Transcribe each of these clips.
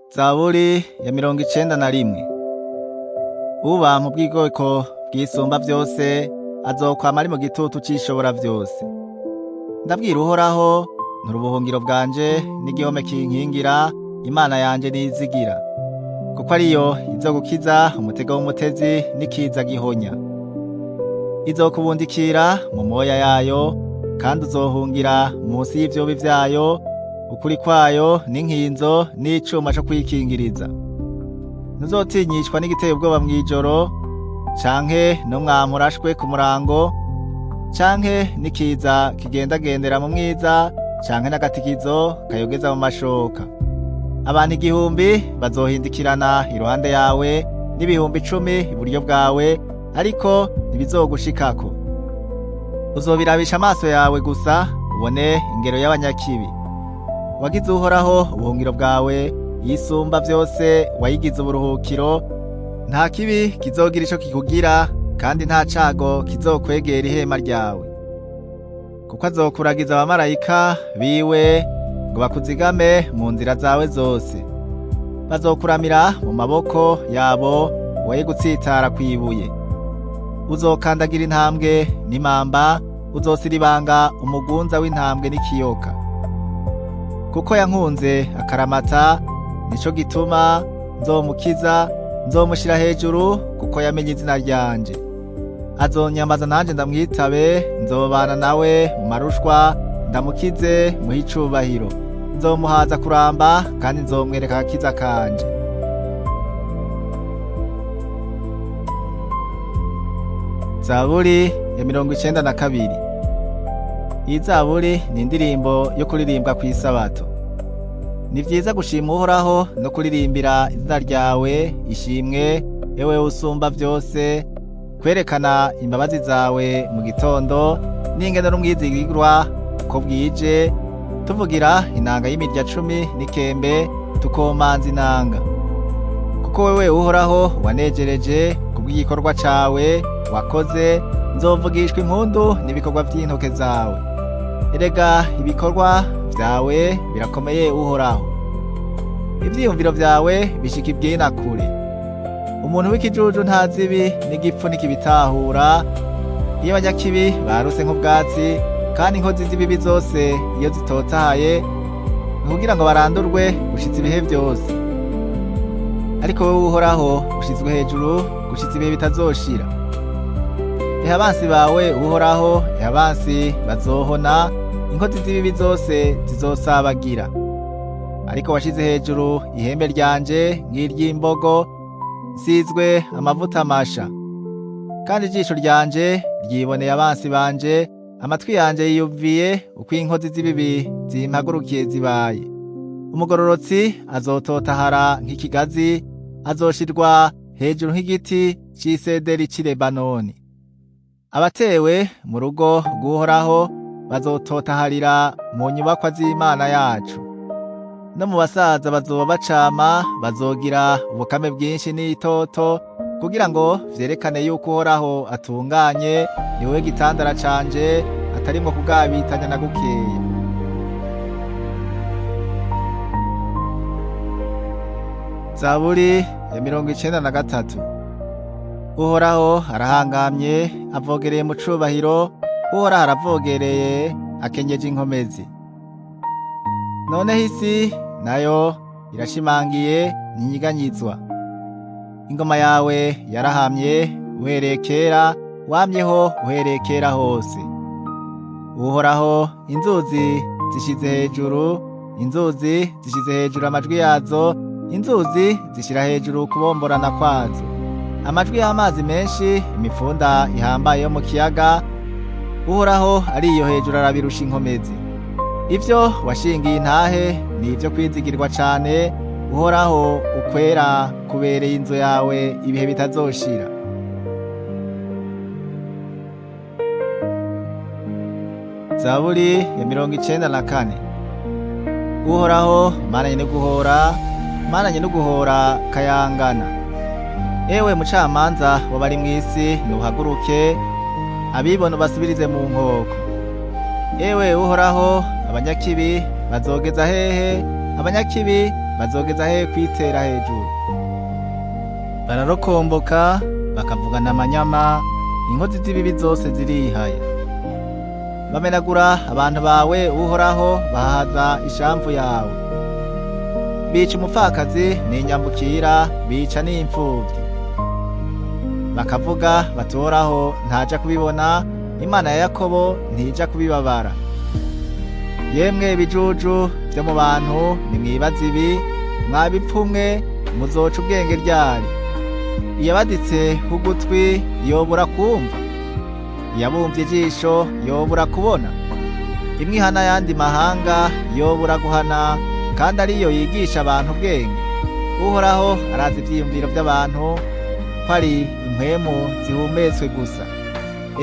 Zaburi ya 91. Uba mu bwigoko bwisumba vyose azokwama ari mu gitutu c'ishobora vyose. Ndabwira Uhoraho, nti ubuhungiro bwanje n'igihome kinkingira, Imana yanje nizigira. Kuko ariyo izogukiza umutego w'umutezi n'ikiza gihonya. Izokubundikira mu moya yayo, kandi uzohungira munsi y'ivyobi vyayo, ukuri kwayo n'inkinzo n'icuma co kwikingiriza. Ntuzotinyishwa n'igiteye ubwoba mw'ijoro, canke n'umwampi urashwe ku murango, canke n'ikiza kigendagendera mu mwiza, canke n'agatikizo kayogeza mu mashoka. Abantu 1000 bazohindikirana iruhande yawe, n'ibihumbi 10 iburyo bwawe, ariko ntibizogushikako. Uzobirabisha amaso yawe gusa, ubone ingero y'abanyakibi. Wagize Uhoraho ubuhungiro bwawe, yisumba vyose wayigize uburuhukiro. Nta kibi kizogira ico kikugira, kandi nta cago kizokwegera ihema ryawe. Kuko azokuragiza abamarayika biwe ngo bakuzigame mu nzira zawe zose. Bazokuramira mu maboko yabo, woye gutsitara kw'ibuye. Uzokandagira intambwe n'imamba, uzosiribanga umugunza w'intambwe n'ikiyoka. Kuko yankunze akaramata, nico gituma nzomukiza, nzomushira hejuru kuko yamenye izina ryanje. Azonyambaza nanje ndamwitabe, nzobana nawe mu marushwa, ndamukize muhe icubahiro. Nzomuhaza kuramba kandi nzomwereka agakiza kanje. Zaburi ya 92. Iyi zaburi ni indirimbo yo kuririmbwa kw'isabato. Ni vyiza gushima Uhoraho no kuririmbira izina ryawe ishimwe, ewe usumba vyose, kwerekana imbabazi zawe mu gitondo n'ingene n'umwizigirwa ko bwije, tuvugira inanga y'imirya 10 n'ikembe, tukomanza inanga. Kuko wewe Uhoraho wanejereje kubw'igikorwa cawe wakoze, nzovugishwa impundu n'ibikorwa vy'intoke zawe. Erega ibikorwa vyawe birakomeye Uhoraho, ivyiyumviro vyawe bishika ibyina kure. Umuntu w'ikijuju ntazi ibi, n'igipfu ntikibitahura. Iyo abanyakibi baruse nk'ubwatsi, kandi inkozi z'ibibi zose iyo zitotahaye, ni kugira ngo barandurwe gushitsa ibihe vyose. Ariko wewe Uhoraho ushizwe hejuru gushitsa ibihe bitazoshira. Ehe abansi bawe Uhoraho, ehe abansi bazohona, inkozi z'ibibi zose zizosabagira. Ariko washize hejuru ihembe ryanje nk'iry'imbogo, nsizwe amavuta masha. Kandi ijisho ryanje ryiboneye abansi banje, amatwi yanje yiyumviye uko inkozi z'ibibi zimpagurukiye zibaye. Umugororotsi azototahara nk'ikigazi, azoshirwa hejuru nk'igiti c'isederi c'i Lebanoni. Abatewe mu rugo rw'Uhoraho bazototaharira mu nyubakwa z'Imana yacu. No mu basaza bazoba bacama, bazogira ubukame bwinshi n'itoto, kugira ngo vyerekane yuko Uhoraho atunganye, ni we gitandara canje, atarimwo kugabitanya na gukeya. Zaburi ya 93. Uhoraho arahangamye, avogereye mu cubahiro, Uhoraho aravogereye, akenyeje inkomezi. Noneho isi nayo irashimangiye, ntinyiganyizwa. Ingoma yawe yarahamye uhereye kera, wamyeho uhereye kera hose. Uhoraho, inzuzi zishize hejuru, inzuzi zishize hejuru amajwi yazo, inzuzi zishira hejuru kubomborana kwazo. Amajwi y'amazi menshi, imifunda ihambaye yo mu kiyaga, Uhoraho ariyo hejuru arabirusha inkomezi. Ivyo washingiye intahe ni ivyo kwizigirwa cane, Uhoraho ukwera kubereye inzu yawe ibihe bitazoshira. Zaburi ya 94. Uhoraho mananye no guhora, mananye no guhora kayangana. Ewe mucamanza w'abari mw'isi, nuhaguruke, abibona ubasubirize mu nkoko. Ewe Uhoraho, abanyakibi bazogeza hehe? Abanyakibi bazogeza hehe kwitera hejuru? Bararokomboka bakavugana amanyama, inkozi z'ibibi zose zirihaye. Bamenagura abantu bawe, Uhoraho, bahaza ishamvu yawe. Bica umupfakazi n'inyambukira, bica n'imfuvyi. Bakavuga bati: Uhoraho ntaja kubibona, Imana ya Yakobo ntija kubibabara. Yemwe bijuju vyo mu bantu, nimwibaze ibi, mwabipfumwe, muzoca ubwenge ryari? Iyabaditse ugutwi yobura kumva? Iyabumvye ijisho yobura kubona? Imwe ihana ayandi mahanga yobura guhana, kandi ariyo yigisha abantu ubwenge? Uhoraho arazi ivyiyumviro vy'abantu, ko ari impwemu zihumetswe gusa.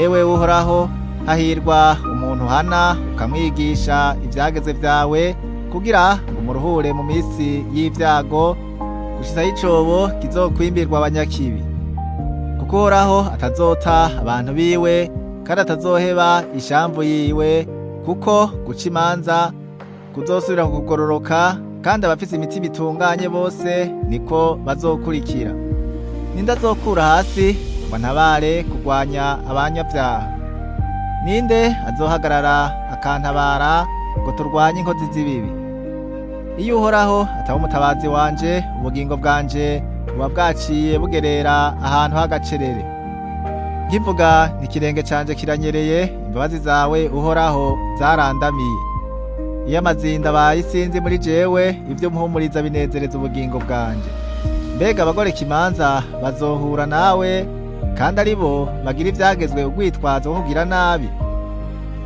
Ewe Uhoraho, hahirwa umuntu uhana ukamwigisha ivyageze vyawe, kugira ngo umuruhure mu misi y'ivyago, gushitsa icobo kizokwimbirwa abanyakibi. Kuko Uhoraho atazota abantu biwe, kandi atazoheba ishamvu yiwe, kuko guca imanza kuzosubira kugororoka, kandi abafise imitima itunganye bose niko bazokurikira. Ninde azokura hasi ngo antabare kurwanya abanyabyaha? Ninde azohagarara akantabara ngo turwanye inkozi z'ibibi? Iyo Uhoraho ataba umutabazi wanje, ubugingo bwanje buba bwaciye bugerera ahantu h'agacerere. Nkivuga nti: Ikirenge canje kiranyereye, imbabazi zawe, Uhoraho, zarandamiye. Iyo amazinda abaye isinzi muri jewe, ivyo mpumuriza binezereza ubugingo bwanje. Mbega abagoreka imanza bazohura nawe, kandi ari bo bagira ivyagezwe urwitwazo rwo kugira nabi?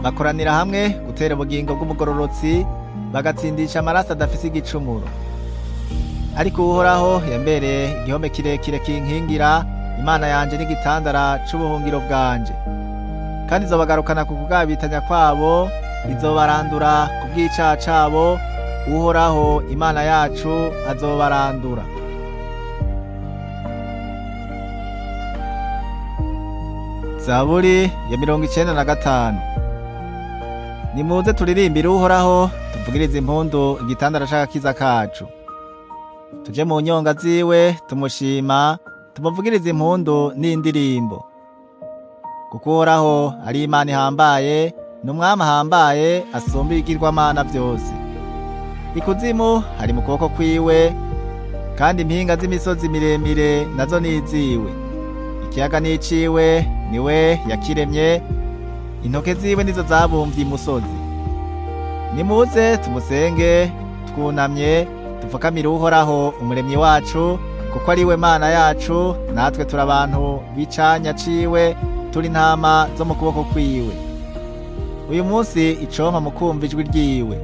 Bakoranira hamwe gutera ubugingo bw'umugororotsi, bagatsindisha amaraso adafise igicumuro. Ariko Uhoraho yambereye igihome kirekire kinkingira, Imana yanje n'igitandara c'ubuhungiro bwanje. Kandi izobagarukana ku kugabitanya kwabo, izobarandura ku bw'icaha cabo. Uhoraho Imana yacu azobarandura. Zaburi ya 95. Nimuze turirimbire Uhoraho, tuvugirize impundu igitandara c'agakiza kacu. Tuje mu nyonga ziwe tumushima, tumuvugirize impundu n'indirimbo. Kuko Uhoraho ari Imana ihambaye, ni umwami ahambaye asumba ibigirwamana vyose. Ikuzimu hari mu kuboko kwiwe, kandi impinga z'imisozi miremire nazo niziwe. Ikiyaga n'iciwe, niwe yakiremye, intoke ziwe nizo zabumvye imusozi. Nimuze tumusenge twunamye, dupfukamire Uhoraho umuremyi wacu, kuko ari we Mana yacu, natwe turi abantu b'icanya ciwe, turi intama zo mu kuboko kwiwe. Uyu munsi icompa mu kumva ijwi ryiwe.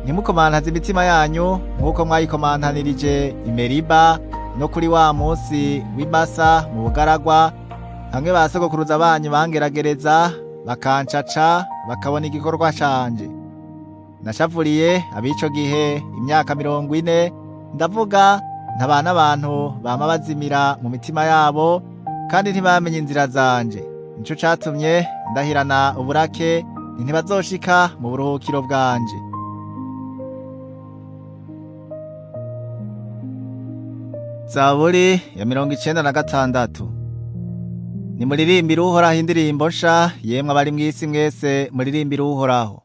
Ntimukomantaze imitima yanyu nk'uko mwayikomantanirije i Meriba no kuri wa munsi w'i Masa mu bugaragwa, hamwe ba sogokuruza banyu bangeragereza bakancaca bakabona igikorwa canje. Nashavuriye abico gihe imyaka 40, ndavuga ntabana abantu bama bazimira mu mitima yabo, kandi ntibamenye inzira zanje. Nico catumye ndahirana uburake ntibazoshika mu buruhukiro bwanje. Zaburi ya 96. Nimuririmbire Uhoraho indirimbo nsha, yemwe abari mw'isi mwese muririmbire Uhoraho.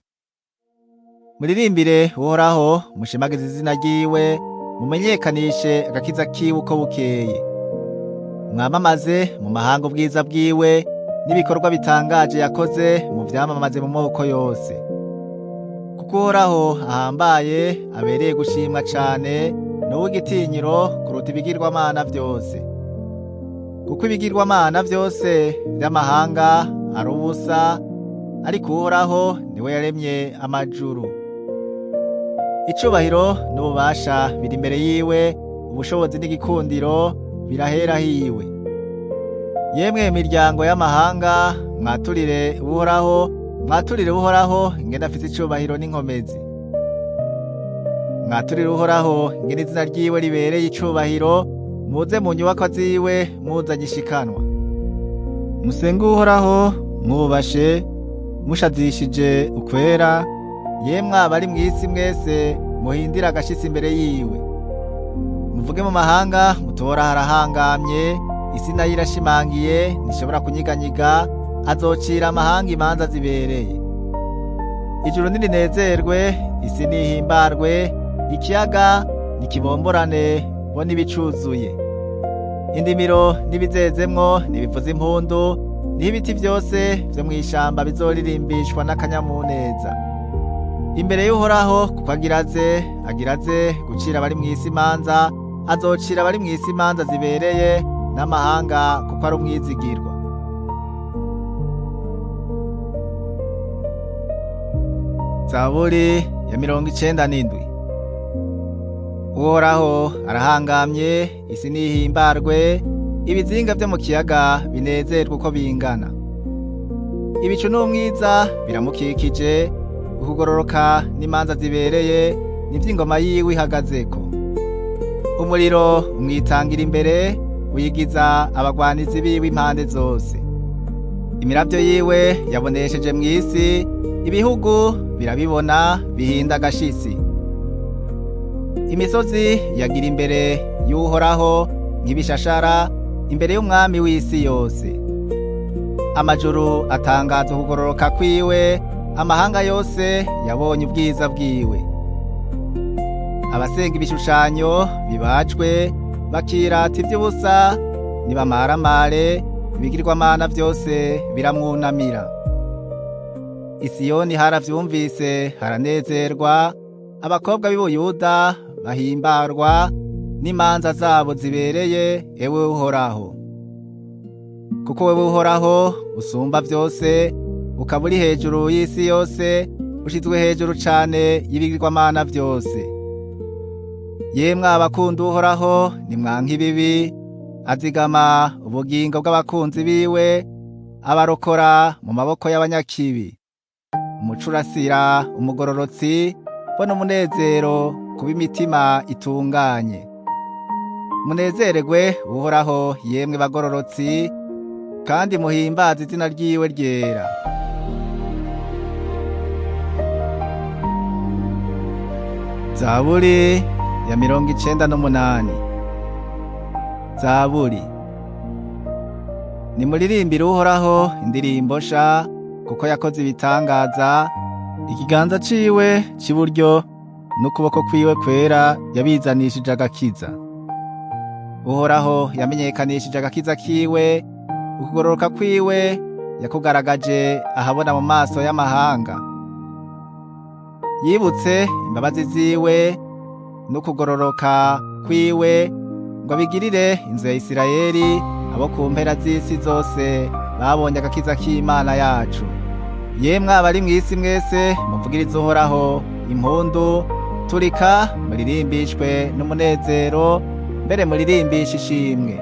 Muririmbire Uhoraho, mushimagize izina ryiwe, mumenyekanishe agakiza kiwe uko bukeye. Mwamamaze mu mahanga ubwiza bwiwe, n'ibikorwa bitangaje yakoze muvyamamaze mu moko yose. Kuko Uhoraho ahambaye, abereye gushimwa cane, ni uw'igitinyiro kuruta ibigirwamana vyose. Kuko ibigirwamana vyose vy'amahanga ari ubusa, ariko Uhoraho niwe yaremye amajuru. Icubahiro n'ububasha biri imbere yiwe, ubushobozi n'igikundiro birahera hiwe. Yemwe miryango y'amahanga, mwaturire Uhoraho, mwaturire Uhoraho ingene afise icubahiro n'inkomezi. Mwaturire Uhoraho ingene izina ryiwe ribereye icubahiro, muze mu nyubakwa ziwe muzanye ishikanwa. Musenge Uhoraho mwubashe, mushadishije ukwera, yemwe abari mw'isi mwese Muhindire agashitsi imbere yiwe. Muvuge mu mahanga mutora harahangamye, isi nayo irashimangiye, ntishobora kunyiganyiga, azocira amahanga imanza zibereye. Ijuru nirinezerwe, isi nihimbarwe, ikiyaga nikibomborane bo n'ibicuzuye. Indimiro n'ibizezemwo nibivuze impundu, niho ibiti vyose vyo mw'ishamba bizoririmbishwa n'akanyamuneza. Imbere y'Uhoraho, kuko agiraze gucira abari mw'isi imanza, azocira abari mw'isi imanza zibereye, n'amahanga kuko ari umwizigirwa. Zaburi ya 97. Uhoraho arahangamye, isi nihimbarwe, ibizinga vyo mu kiyaga binezerwe uko bingana. Ibicu n'umwiza biramukikije, ukugororoka n'imanza zibereye n'ivy'ingoma yiwe ihagazeko. Umuriro umwitangira imbere, uyigiza abagwanizi biwe impande zose. Imiravyo yiwe yabonesheje mw'isi, ibihugu birabibona bihinda agashitsi. Imisozi yagira imbere y'Uhoraho nk'ibishashara imbere y'umwami w'isi yose. Amajuru atangaza ukugororoka kwiwe, amahanga yose yabonye ubwiza bwiwe. Abasenga ibishushanyo bibajwe bakirata ivy'ubusa, nibamaramare, ibigirwamana vyose biramwunamira. Isiyoni haravyumvise haranezerwa, abakobwa b'i Buyuda bahimbarwa n'imanza zabo zibereye, ewe Uhoraho. Kuko wewe Uhoraho usumba vyose, ukaba uri hejuru y'isi yose, ushizwe hejuru cane y'ibigirwamana vyose. Yemwe abakunda Uhoraho, nimwanka ibibi, azigama ubugingo bw'abakunzi biwe, abarokora mu maboko y'abanyakibi. Umucurasira umugororotsi, bo n'umunezero kuba imitima itunganye. Munezeregwe Uhoraho yemwe bagororotsi, kandi muhimbaze izina ryiwe ryera. Zaburi ya 98. Zaburi. Nimuririmbire Uhoraho indirimbo sha, kuko yakoze ibitangaza, ikiganza ciwe c'iburyo n'ukuboko kwiwe kwera yabizanishije agakiza. Uhoraho yamenyekanishije agakiza kiwe, ukugororoka kwiwe yakugaragaje ahabona mu maso y'amahanga. Yibutse imbabazi ziwe n'ukugororoka kwiwe ngo abigirire inzu ya Isirayeli, abo ku mpera z'isi zose babonye agakiza k'Imana yacu. Yemwe abari mw'isi mwese, muvugirize Uhoraho impundu, turika muririmbishwe n'umunezero, mbere muririmbishe ishimwe.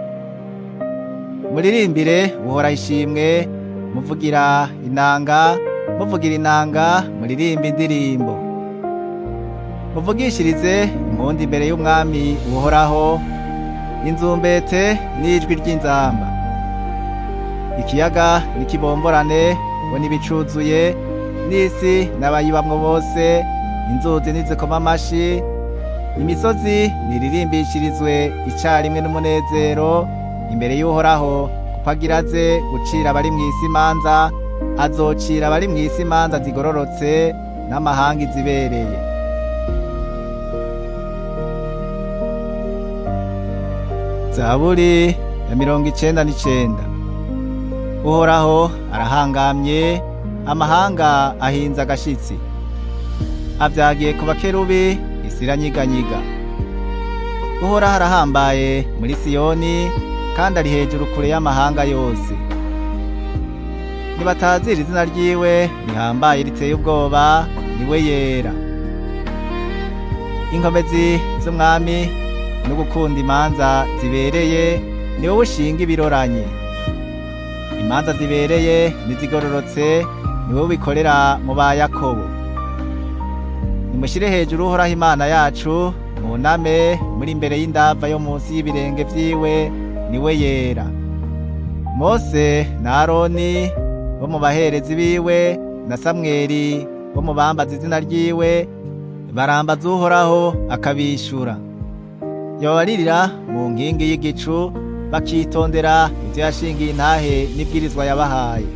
Muririmbire Uhoraho ishimwe, muvugira inanga, muvugira inanga, muririmbe indirimbo. Muvugishirize impundu imbere y'Umwami Uhoraho, inzumbete n'ijwi ry'inzamba. Ikiyaga nikibomborane, bo n'ibicuzuye, n'isi n'abayibamwo bose, inzuzi nizikoma amashi, imisozi niririmbishirizwe icarimwe n'umunezero imbere y'Uhoraho, kuko agiraze gucira abari mw'isi imanza, azocira abari mw'isi imanza zigororotse n'amahanga izibereye. Zaburi ya 99. Uhoraho arahangamye, amahanga ahinze agashitsi. Avyagiye ku bakerubi, isi iranyiganyiga. Uhoraho arahambaye muri Siyoni, kandi ari hejuru kure y'amahanga yose. Nibatazira izina ryiwe rihambaye riteye ubwoba, niwe yera. Inkomezi z'umwami no gukunda imanza zibereye, ni wowe ushinga ibiroranye. Imanza zibereye n'izigororotse, ni wowe ubikorera mu ba Yakobo. Nimushyire hejuru Uhoraho Imana yacu, muname muri imbere y'indava yo munsi y'ibirenge vyiwe, niwe yera. Mose na Aroni bo mu baherezi biwe, na Samweli bo mu bambaza izina ryiwe, Barambaza Uhoraho akabishura. Yababaririra mu nkingi y'igicu, bakitondera ivyo yashingiye intahe n'ibwirizwa yabahaye.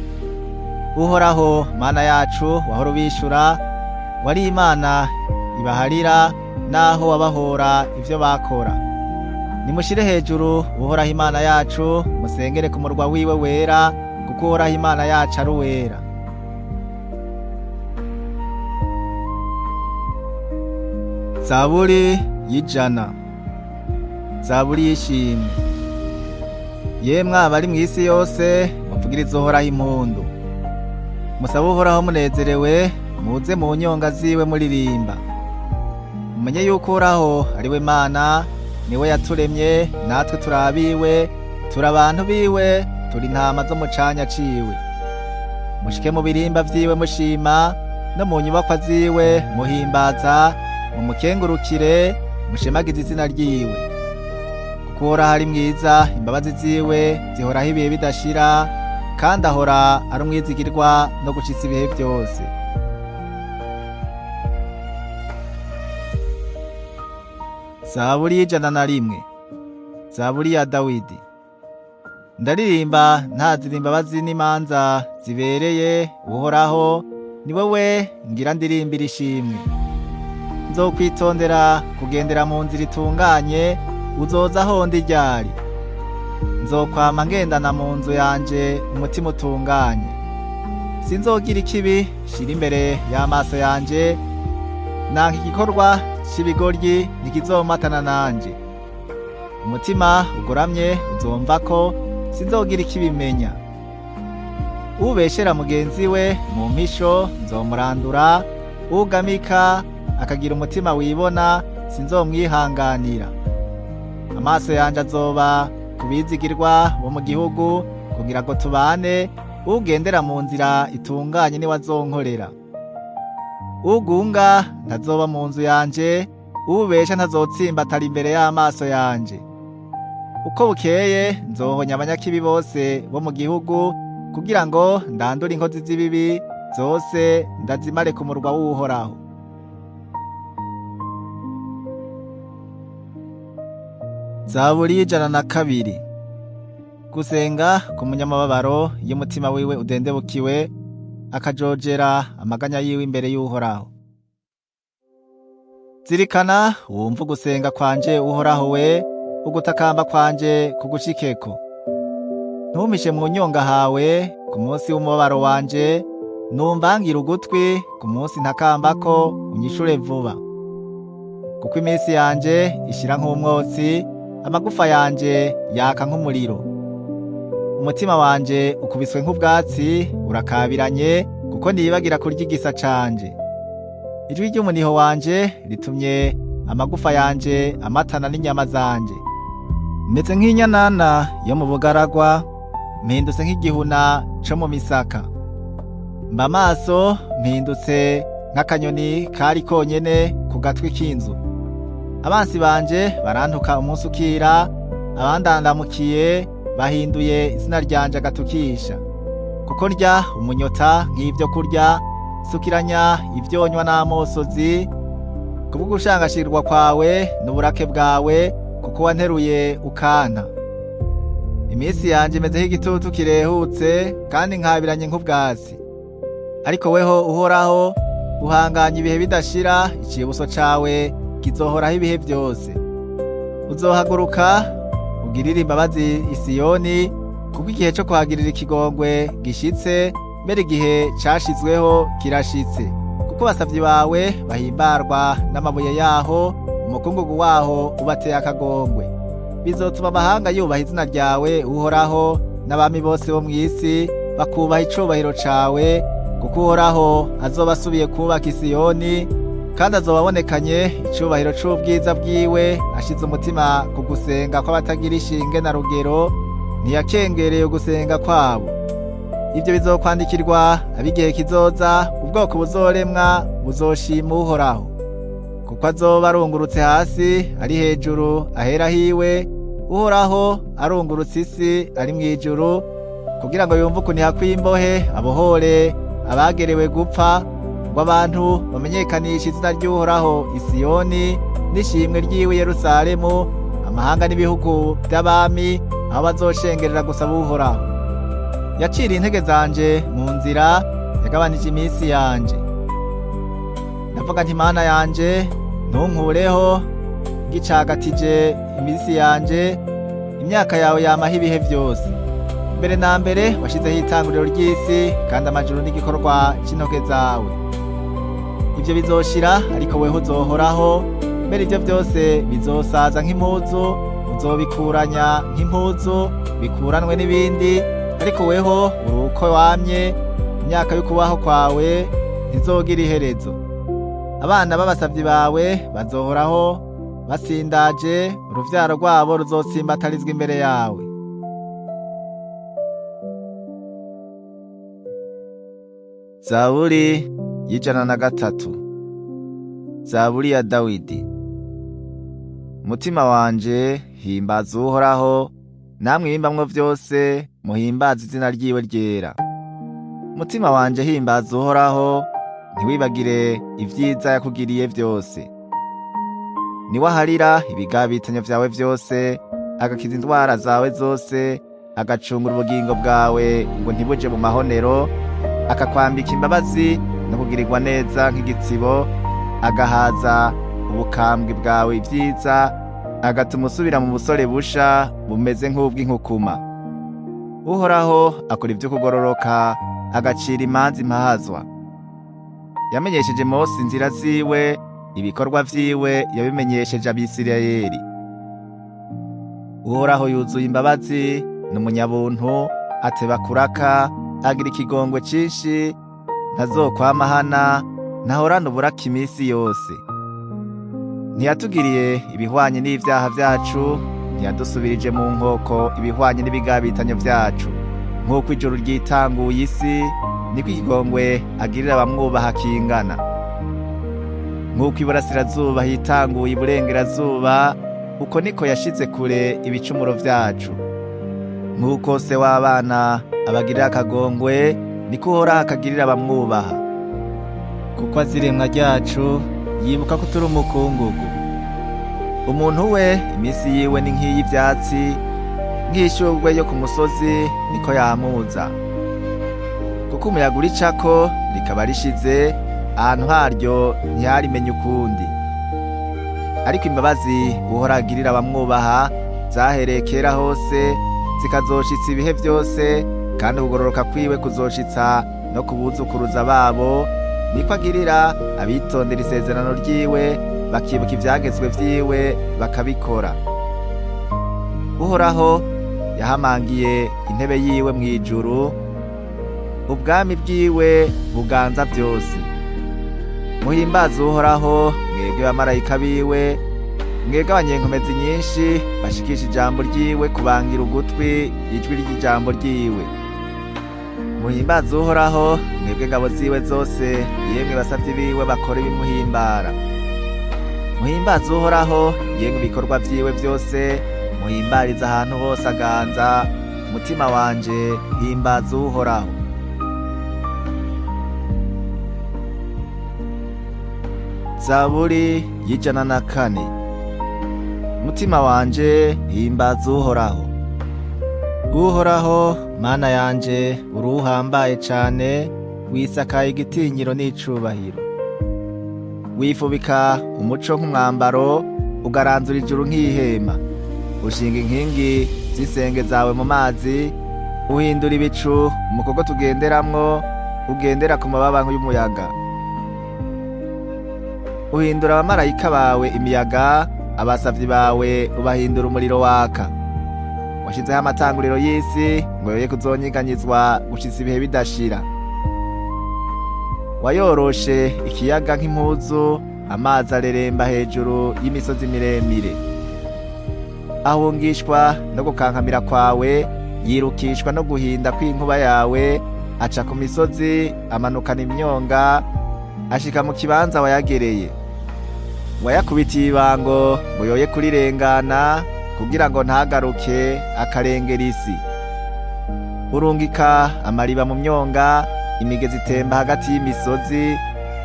Uhoraho Mana yacu, wahora ubishura, wari Imana ibaharira naho wabahora ivyo bakora. Nimushire hejuru Uhoraho Imana yacu, musengere ku murwa wiwe wera, kuko Uhoraho Imana yacu ari uwera. Zaburi y'ijana. Zaburi y'ishimwe. Yemwe abari mw'isi yose, muvugirize Uhoraho impundu. Musabe Uhoraho munezerewe, muze mu nyonga ziwe muririmba. Mumenye yuko Uhoraho ari we Mana, niwe yaturemye, natwe turi abiwe, turi abantu biwe, turi intama zo mu canya ciwe. Mushike mu birimba vyiwe mushima, no mu nyubakwa ziwe muhimbaza, mumukengurukire, mushemagize izina ryiwe. Kuko Uhoraho ari mwiza, imbabazi ziwe zihoraho ibihe bidashira, kandi ahora ari umwizigirwa no gushitsa ibihe vyose. Zaburi y'101. Zaburi ya Dawidi. Ndaririmba ntazira imbabazi n'imanza zibereye Uhoraho, ni wewe ngira ndirimbira ishimwe. Nzokwitondera kugendera mu nzira itunganye, uzoza aho ndi ryari? Nzokwama ngendana mu nzu yanje umutima utunganye. Sinzogira ikibi shira imbere y'amaso yanje, nanka igikorwa c'ibigoryi ntikizomatana nanje. Umutima ugoramye uzomvako, sinzogira ikibimenya. Ubeshera mugenzi we mu mpisho nzomurandura, ugamika akagira umutima wibona sinzomwihanganira. Amaso yanje azoba ku bizigirwa bo mu gihugu, kugira ngo tubane, ugendera mu nzira itunganye niwe azonkorera. Ugunga ntazoba mu nzu yanje, ubesha ntazotsimbatara imbere y'amaso yanje. Uko bukeye nzohonya abanyakibi bose bo mu gihugu, kugira ngo ndandure inkozi z'ibibi zose ndazimare ku murwa w'Uhoraho. Zaburi y'102. Gusenga ku munyamababaro iyo umutima wiwe udendebukiwe, akajojera amaganya yiwe imbere y'Uhoraho. Zirikana wumve ugusenga kwanje Uhoraho we, ugutakamba kwanje kugushikeko. Ntumpishe mu nyonga hawe ku munsi w'umubabaro wanje, numvangira ugutwi ku munsi ntakambako unyishure vuba. Kuko iminsi yanje ishira nk'umwotsi, amagufa yanje yaka nk'umuriro. Umutima wanje ukubiswe nk'ubwatsi urakabiranye, kuko nibagira kurya igisa canje. Ijwi ry'umuniho wanje ritumye amagufa yanje amatana n'inyama zanje. Meze nk'inyanana yo mu bugaragwa, mpindutse nk'igihuna co mu misaka. Mba amaso mpindutse nk'akanyoni kari konyene ku gatwi k'inzu. Abansi banje barantuka umunsi ukira, abandandamukiye bahinduye izina ryanje agatukisha. Kuko ndya umunyota nk'ivyo kurya, sukiranya ivyonywa n'amosozi, kubw'ugushangashirwa kwawe n'uburake bwawe, kuko wanteruye ukanta. Iminsi yanje imeze nk'igitutu kirehutse, kandi nkabiranye nk'ubwatsi. Ariko weho Uhoraho, uhanganye ibihe bidashira, icibuso cawe kizohoraho ibihe vyose. Uzohaguruka ugirire imbabazi Isiyoni, kuko igihe co kuhagirira ikigongwe gishitse, mbere igihe cashizweho kirashitse. Kuko abasavyi bawe bahimbarwa n'amabuye yaho, umukungugu waho ubateye akagongwe. Bizotuma amahanga yubaha izina ryawe Uhoraho, n'abami bose bo mw'isi bakubaha icubahiro cawe, kuko Uhoraho azoba asubiye kubaka Isiyoni, kandi azoba abonekanye icubahiro c'ubwiza bwiwe, ashize umutima ku gusenga kw'abatagira ishinge na rugero, ntiyakengereye ugusenga kwabo. Ivyo bizokwandikirwa ab'igihe kizoza, ubwoko buzoremwa buzoshima Uhoraho. Kuko azoba arungurutse hasi ari hejuru ahera hiwe, Uhoraho arungurutse isi ari mw'ijuru, kugira ngo yumve ukuniha kw'imbohe, abohore abagerewe gupfa, Ngo abantu bamenyekanishe izina ry'Uhoraho i Siyoni n'ishimwe ry'iwe Yerusalemu, amahanga n'ibihugu by'abami aho bazoshengerera gusaba Uhoraho. Yaciriye intege zanje mu nzira, yagabanije iminsi yanje. Ndavuga nti: Mana yanje, ntunkureho ngicagatije iminsi yanje, imyaka yawe yamaho ibihe byose. Mbere na mbere washizeho itanguriro ry'isi, kandi amajuru n'igikorwa c'intoke zawe. Ivyo bizoshira, ariko weho uzohoraho. Mbere ivyo byose bizosaza nk'impuzu, uzobikuranya nk'impuzu, bikuranwe n'ibindi, ariko weho uri uko wamye, imyaka y'ukubaho kwawe ntizogira iherezo. Abana b'abasavyi bawe bazohoraho basindaje, uruvyaro rwabo ruzotsimbatarizwa imbere yawe. Zaburi y'103. Zaburi ya Dawidi. Mutima wanje, himbaza Uhoraho, namwe ibimbamwo vyose muhimbaze izina ryiwe ryera. Mutima wanje, himbaza Uhoraho, ntiwibagire ivyiza yakugiriye vyose. Niwe aharira ibigabitanyo vyawe vyose, agakiza indwara zawe zose, agacungura ubugingo bwawe ngo ntibuje mu mahonero, akakwambika imbabazi no kugirirwa neza nk'igitsibo, agahaza ubukambwe bwawe ibyiza, agatuma usubira mu busore busha bumeze nk'ubw'inkukuma. Uhoraho akora ibyo kugororoka, agacira imanza impahazwa. Yamenyesheje Mose inzira ziwe, ibikorwa vyiwe yabimenyesheje Abisirayeli. Uhoraho yuzuye imbabazi, ni umunyabuntu, ateba kuraka, agira ikigongwe cinshi, ntazokwamahana, ntahorana uburaka iminsi yose. Ntiyatugiriye ibihwanye n'ivyaha vyacu, ntiyadusubirije mu nkoko ibihwanye n'ibigabitanyo vyacu. Nk'uko ijuru ryitanguye isi, niko ikigongwe agirira abamwubaha kingana. Nk'uko iburasirazuba hitanguye iburengerazuba, uko niko yashize kure ibicumuro vyacu. Nk'uko se w'abana abagirira akagongwe, niko Uhoraho akagirira abamwubaha. Kuko azi iremwa ryacu, yibuka ko turi umukungugu. Umuntu we iminsi yiwe ni nk'iy'ivyatsi, nk'ishurwe yo ku musozi niko yamuza. Kuko umuyaga uricako rikaba rishize, ahantu haryo ntiharimenye ukundi. Ariko imbabazi Uhoraho agirira abamwubaha zahereye kera hose, zikazoshitsa ibihe vyose, kandi ukugororoka kwiwe kuzoshitsa no ku buzukuruza babo. Niko agirira abitondera isezerano ryiwe, bakibuka ivyagezwe vyiwe bakabikora. Uhoraho yahamangiye intebe yiwe mw'ijuru, ubwami bwiwe buganza vyose. Muhimbaze Uhoraho, mwebwe bamarayika biwe, mwebwe abanyenkomezi nyinshi bashikisha ijambo ryiwe kubangira ugutwi ijwi ry'ijambo ryiwe. Muhimbaze Uhoraho, mwebwe ngabo ziwe zose, yemwe basavyi biwe bakora ibimuhimbara. Muhimbaze Uhoraho, yemwe ibikorwa vyiwe vyose, muhimbarize ahantu hose aganza. Mutima wanje, himbaza Uhoraho. Zaburi y'104. Mutima wanje, himbaza Uhoraho. Uhoraho Mana yanje, uri uhambaye cane, wisakaye igitinyiro n'icubahiro. Wifubika umuco nk'umwambaro, ugaranzura ijuru nk'ihema. Ushinga inkingi z'isenge zawe mu mazi, uhindura ibicu umukogo tugenderamwo, ugendera ku mababa y'umuyaga. Uhindura abamarayika bawe imiyaga, abasavyi bawe ubahindura umuriro waka. Washizeho amatanguriro y'isi ngo yoye kuzonyeganyizwa gushitsa ibihe bidashira. Wayoroshe ikiyaga nk'impuzu, amazi areremba hejuru y'imisozi miremire. Ahungishwa no gukankamira kwawe, yirukishwa no guhinda kw'inkuba yawe, aca ku misozi amanukana imyonga, ashika mu kibanza wayagereye. Wayakubitiye ibango ngo yoye kurirengana, kugira ngo ntagaruke akarengera isi. Urungika amariba mu myonga, imigezi itemba hagati y'imisozi.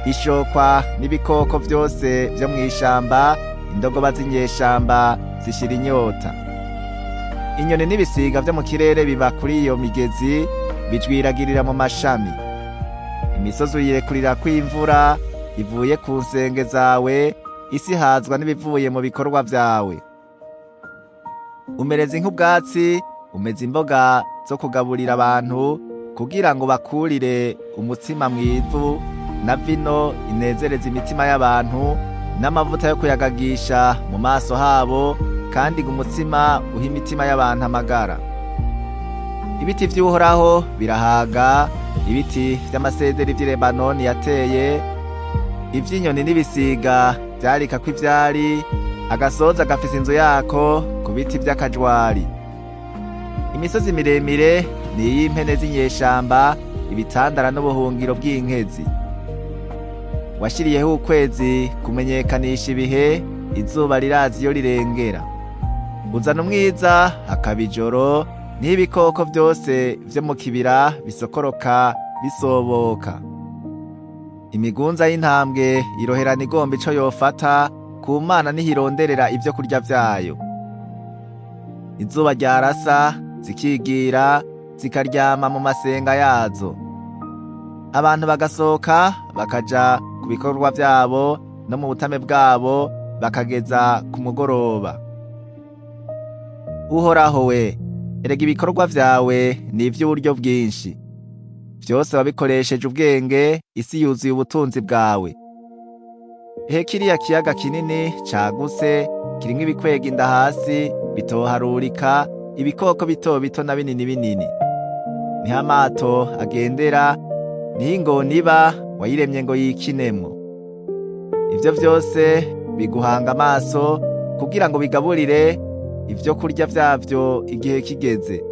Ishokwa n'ibikoko vyose vyo mw'ishamba, indogoba z'inyeshamba zishira inyota. Inyoni n'ibisiga vyo mu kirere biba kuri iyo migezi, bijwiragirira mu mashami. Imisozi uyirekurira kw'imvura ivuye ku nsenge zawe, isi ihazwa n'ibivuye mu bikorwa vyawe. Umereza inka ubwatsi, umeza imboga zo kugaburira abantu, kugira ngo bakurire umutsima mw'ivu, na vino inezereza imitima y'abantu, n'amavuta yo kuyagagisha mu maso habo, kandi ngo umutsima uha imitima y'abantu amagara. Ibiti vy'Uhoraho birahaga, ibiti vy'amasederi vy'i Lebanoni yateye, ivy'inyoni n'ibisiga vyarikako ivyari, agasoza gafise inzu yako ku biti vy'akajwari. Imisozi miremire ni iy'impene z'inyeshamba, ibitandara n'ubuhungiro bw'inkezi. Washiriyeho ukwezi kumenyekanisha ibihe, izuba rirazi iyo rirengera. Uzana umwiza hakaba ijoro, niho ibikoko vyose vyo mu kibira bisokoroka bisoboka. Imigunza y'intambwe iroherana igomba ico yofata, ku Mana niho ironderera ivyo kurya vyayo. Izuba ryarasa zikigira, zikaryama mu masenga yazo. Abantu bagasohoka bakaja ku bikorwa vyabo no mu butame bwabo, bakageza ku mugoroba. Uhoraho we, erega ibikorwa vyawe ni ivy'uburyo bwinshi. Vyose wabikoresheje ubwenge, isi yuzuye ubutunzi bwawe. Ehe kiriya kiyaga kinini cagutse, kirimwo ibikwega inda hasi bitoharurika, ibikoko bito bito na binini binini. Niho amato agendera, niho ingona iba, wayiremye ngo yikinemwo. Ivyo vyose biguhanga amaso, kugira ngo bigaburire ivyo kurya vyavyo igihe kigeze.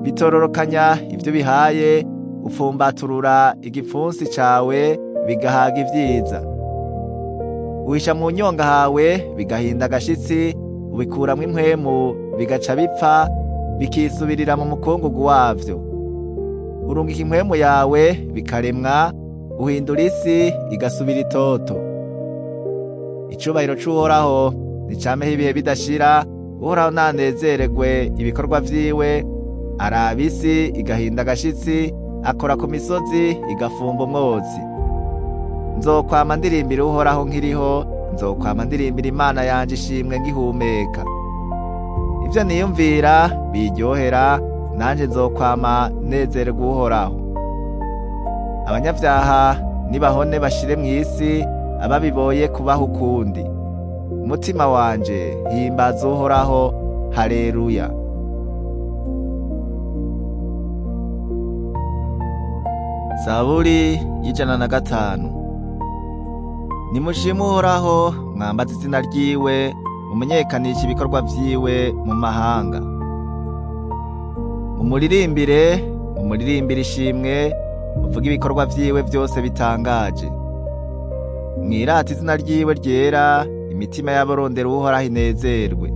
Bitororokanya ivyo bihaye, upfumbaturura igipfunsi cawe, bigahaga ivyiza. Uhisha mu nyonga hawe, bigahinda agashitsi, ubikuramwo impwemu, bigaca bipfa, bikisubirira mu mukungugu wavyo. Urungika impwemu yawe, bikaremwa, uhindura isi igasubira itoto. Icubahiro c'Uhoraho nicameho ibihe bidashira, Uhoraho nanezererwe ibikorwa vyiwe, araba isi igahinda agashitsi, akora ku misozi igafumba umwotsi. Nzokwama ndirimbira Uhoraho nkiriho, nzokwama ndirimbira Imana yanje ishimwe ngihumeka. Ivyo niyumvira biryohera, nanje nzokwama nezererwa Uhoraho. Abanyavyaha nibahone bashire mw'isi, ababiboye kubaho ukundi. Umutima wanje himbaza Uhoraho, haleluya. Zaburi y'105. Nimushime Uhoraho, mwambaze izina ryiwe, mumenyekanishe ibikorwa vyiwe mu mahanga. Mumuririmbire, mumuririmbire ishimwe, muvuge ibikorwa vyiwe vyose bitangaje. Mwirate izina ryiwe ryera, imitima y'abarondera Uhoraho inezerwe.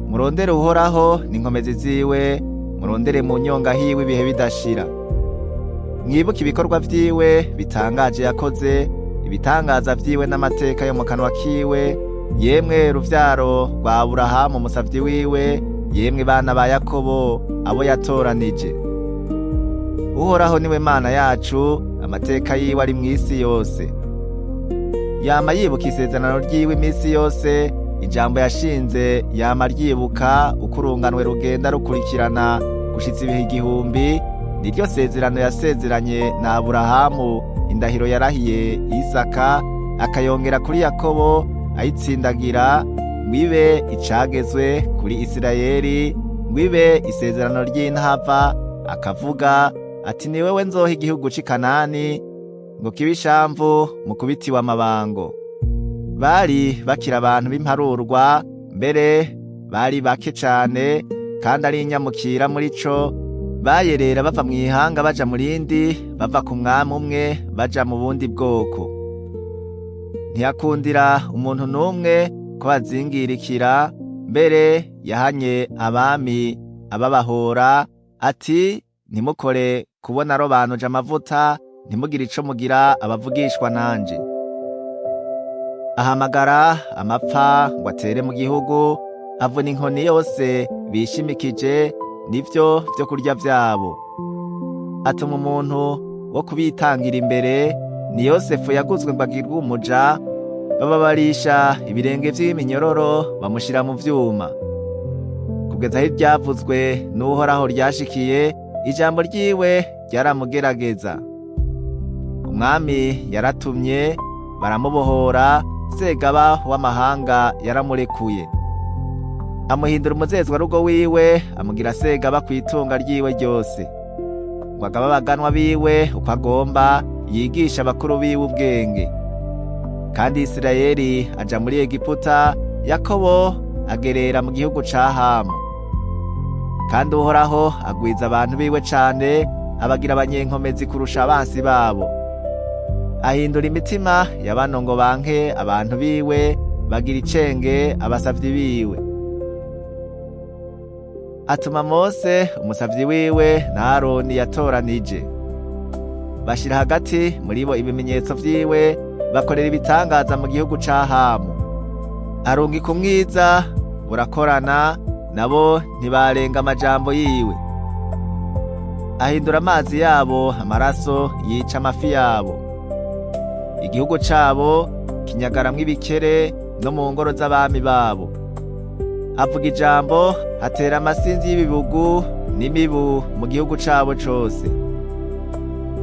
Murondere Uhoraho n'inkomezi ziwe, murondere mu nyonga hiwe ibihe bidashira. Mwibuke ibikorwa vyiwe bitangaje yakoze, ibitangaza vyiwe n'amateka yo mu kanwa kiwe, yemwe ruvyaro rwa Aburahamu umusavyi wiwe, yemwe bana ba Yakobo abo yatoranije. Uhoraho niwe Mana yacu, amateka yiwe ari mw'isi yose. Yama yibuka isezerano ryiwe iminsi yose, ijambo yashinze yama aryibuka uko urunganwe rugenda rukurikirana gushitsa ibihe igihumbi, niryo sezerano yasezeranye na Aburahamu, indahiro yarahiye Isaka, akayongera kuri Yakobo ayitsindagira, ngo ibe icagezwe kuri Isirayeli, ngo ibe isezerano ry'intava, akavuga ati ni wewe nzoha igihugu c'i Kanani, ngo kibe ishamvu mu kubitiwe amabango. Bari bakiri abantu b'imparurwa, mbere bari bake cane, kandi ari inyamukira muri co, bayerera bava mw'ihanga baja mu rindi, bava ku mwami umwe baja mu bundi bwoko. Ntiyakundira umuntu n'umwe ko bazingirikira, mbere yahanye abami ababahora, ati ntimukore kubona arobanuje amavuta, ntimugire ico mugira abavugishwa nanje. Ahamagara amapfa ngo atere mu gihugu, avuna inkoni yose bishimikije, nivyo vyo kurya vyabo. Atuma umuntu wo kubitangira imbere, ni Yosefu yaguzwe ngo agirwe umuja, bababarisha ibirenge vy'iminyororo bamushira mu vyuma. Kugeza aho iryavuzwe n'Uhoraho ryashikiye, ijambo ryiwe ryaramugerageza. Umwami yaratumye baramubohora, Segaba w'amahanga yaramurekuye. Amuhindura umuzezwarugo wiwe, amugira Segaba kw'itunga ryiwe ryose, ngo agabe abaganwa biwe uko agomba, yigisha abakuru biwe ubwenge. Kandi Isirayeli aja muri Egiputa, Yakobo agerera mu gihugu ca Hamu. Kandi Uhoraho agwiza abantu biwe cane, abagira abanyenkomezi kurusha abansi babo. Ahindura imitima ya bano ngo banke abantu biwe, bagira icenge abasavyi biwe. Atuma Mose umusavyi wiwe na Aroni yatoranije. Bashira hagati muri bo ibimenyetso vyiwe, bakorera ibitangaza mu gihugu ca Hamu. Arungika umwiza burakorana, nabo ntibarenga amajambo yiwe. Ahindura amazi yabo amaraso, yica amafi yabo. Igihugu cabo kinyagaramwo ibikere no mu ngoro z'abami babo. Avuga ijambo, atera amasinzi y'ibibugu n'imibu mu gihugu cabo cose.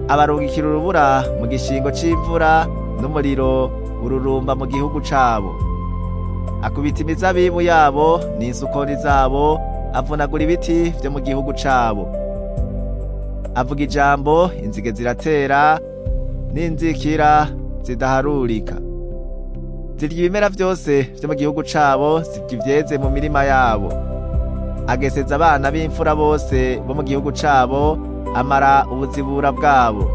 Abarungikira urubura mu gishingo c'imvura, n'umuriro ururumba mu gihugu cabo. Akubita imizabibu yabo n'insukoni zabo, avunagura ibiti vyo mu gihugu cabo. Avuga ijambo, inzige ziratera, n'inzikira zidaharurika. Zirya ibimera vyose vyo mu gihugu cabo, zirya ivyeze mu mirima yabo. Ageseza abana b'imfura bose bo mu gihugu cabo, amara ubuzibura bwabo.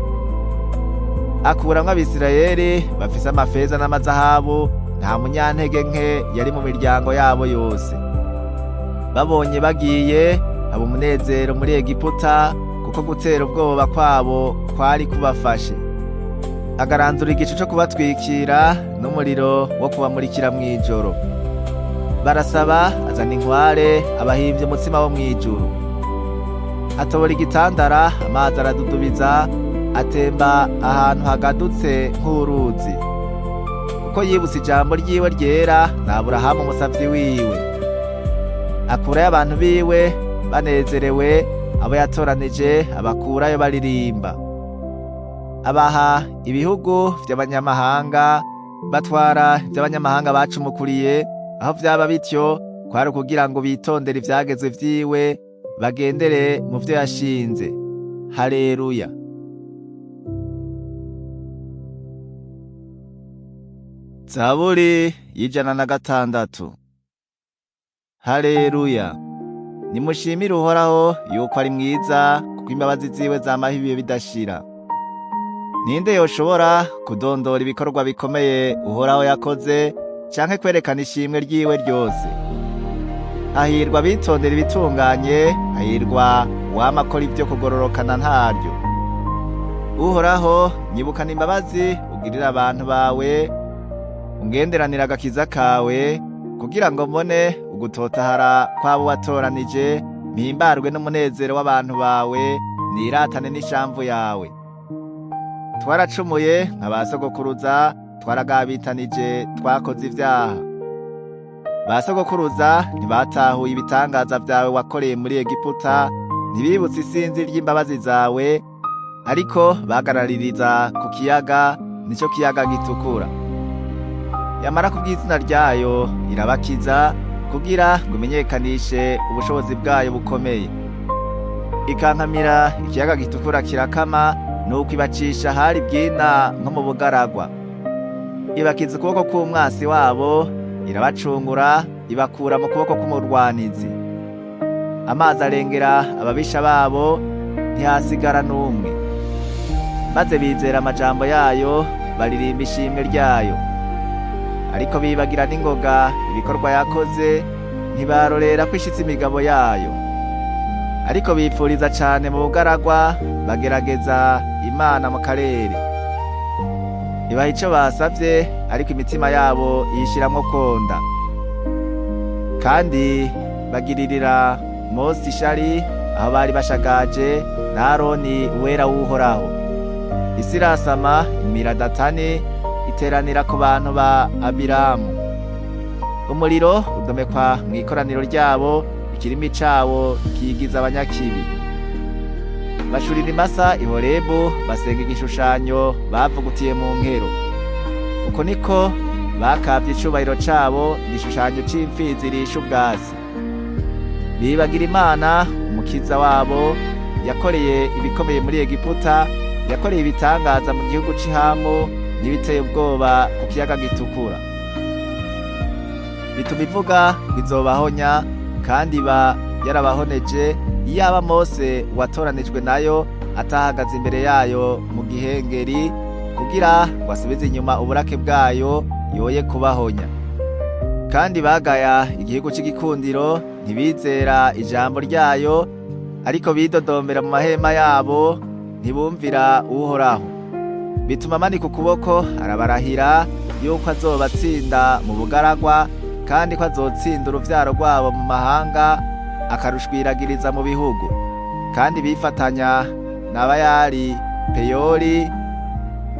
Akuramwo Abisirayeli bafise amafeza n'amazahabu, nta munyantege nke yari mu miryango yabo yose. Babonye bagiye, haba umunezero muri Egiputa, kuko gutera ubwoba kwabo kwari kubafashe. Agaranzura igicu co kubatwikira n'umuriro wo kubamurikira mw'ijoro. Barasaba, azana inkware, abahimvye umutsima wo mw'ijuru. Atobora igitandara, amazi aradudubiza, atemba ahantu hagadutse nk'uruzi. Kuko yibutse ijambo ryiwe ryera na Aburahamu umusavyi wiwe. Akurayo abantu biwe banezerewe, abo yatoranije abakurayo baririmba. Abaha ibihugu vy'abanyamahanga, batwara ivy'abanyamahanga bacumukuriye, aho vyaba bityo kwari ukugira ngo bitondere ivyagezwe vyiwe, bagendere mu vyo yashinze. Haleluya. Zaburi y'106. Haleluya. Nimushimire Uhoraho yuko ari mwiza, kuko imbabazi ziwe zamaho ibihe bidashira. Ninde yoshobora kudondora ibikorwa bikomeye Uhoraho yakoze, canke kwerekana ishimwe ryiwe ryose? Hahirwa abitondera ibitunganye, hahirwa uwama akora ivyo kugororokana ntaryo. Uhoraho, nyibukana imbabazi ugirira abantu bawe, ungenderanira agakiza kawe, kugira ngo mbone ugutotahara kw'abo watoranije, mpimbarwe n'umunezero w'abantu bawe, niratane n'ishamvu yawe. Twaracumuye nka ba sogokuruza, twaragabitanije, twakoze ivyaha. Ba sogokuruza ntibatahuye ibitangaza vyawe wakoreye muri Egiputa, ntibibutse isinzi ry'imbabazi zawe, ariko bagaraririza ku kiyaga, nico kiyaga gitukura. Yamara kubw'izina ryayo irabakiza, kugira ngo imenyekanishe ubushobozi bwayo bukomeye. Ikankamira ikiyaga gitukura kirakama, nuko ibacisha ahari bwina nko mu bugaragwa. Ibakiza ukuboko k'umwasi wabo, irabacungura, ibakura mu kuboko k'umurwanizi. Amazi arengera ababisha babo, ntihasigara n'umwe. Maze bizera amajambo yayo, baririmba ishimwe ryayo. Ariko bibagira n'ingoga ibikorwa yakoze, ntibarorera ko ishitse imigabo yayo. Ariko bipfuriza cane mu bugaragwa, bagerageza Imana mu karere. Ibaha ico basavye, ariko imitima yabo iyishiramwo konda. Kandi bagiririra Mose ishari aho bari bashagaje na Aroni uwera w'Uhoraho. Isi irasama imira Datani, iteranira ku bantu ba Abiramu. Umuriro udomekwa mu ikoraniro ryabo, ikirimi cabo kigiza abanyakibi. Bashurira imasa i Horebu, basenga igishushanyo bavugutiye mu nkero. Uko niko bakavye icubahiro cabo igishushanyo c'imfizi irisha ubwatsi. Bibagira Imana umukiza wabo, yakoreye ibikomeye muri Egiputa, yakoreye ibitangaza mu gihugu c'ihamu n'ibiteye ubwoba ku kiyaga gitukura. Bituma ivuga ngo izobahonya, kandi iba yarabahoneje, iyaba Mose watoranijwe nayo atahagaze imbere yayo mu gihengeri, kugira ngo asubize inyuma uburake bwayo yoye kubahonya. Kandi bagaya igihugu c'igikundiro, ntibizera ijambo ryayo, ariko bidodombera mu mahema yabo, ntibumvira Uhoraho. Bituma amanika ukuboko arabarahira yuko azobatsinda mu bugaragwa, kandi ko azotsinda uruvyaro rwabo mu mahanga, akarushwiragiriza mu bihugu. Kandi bifatanya na Bayali Peyori,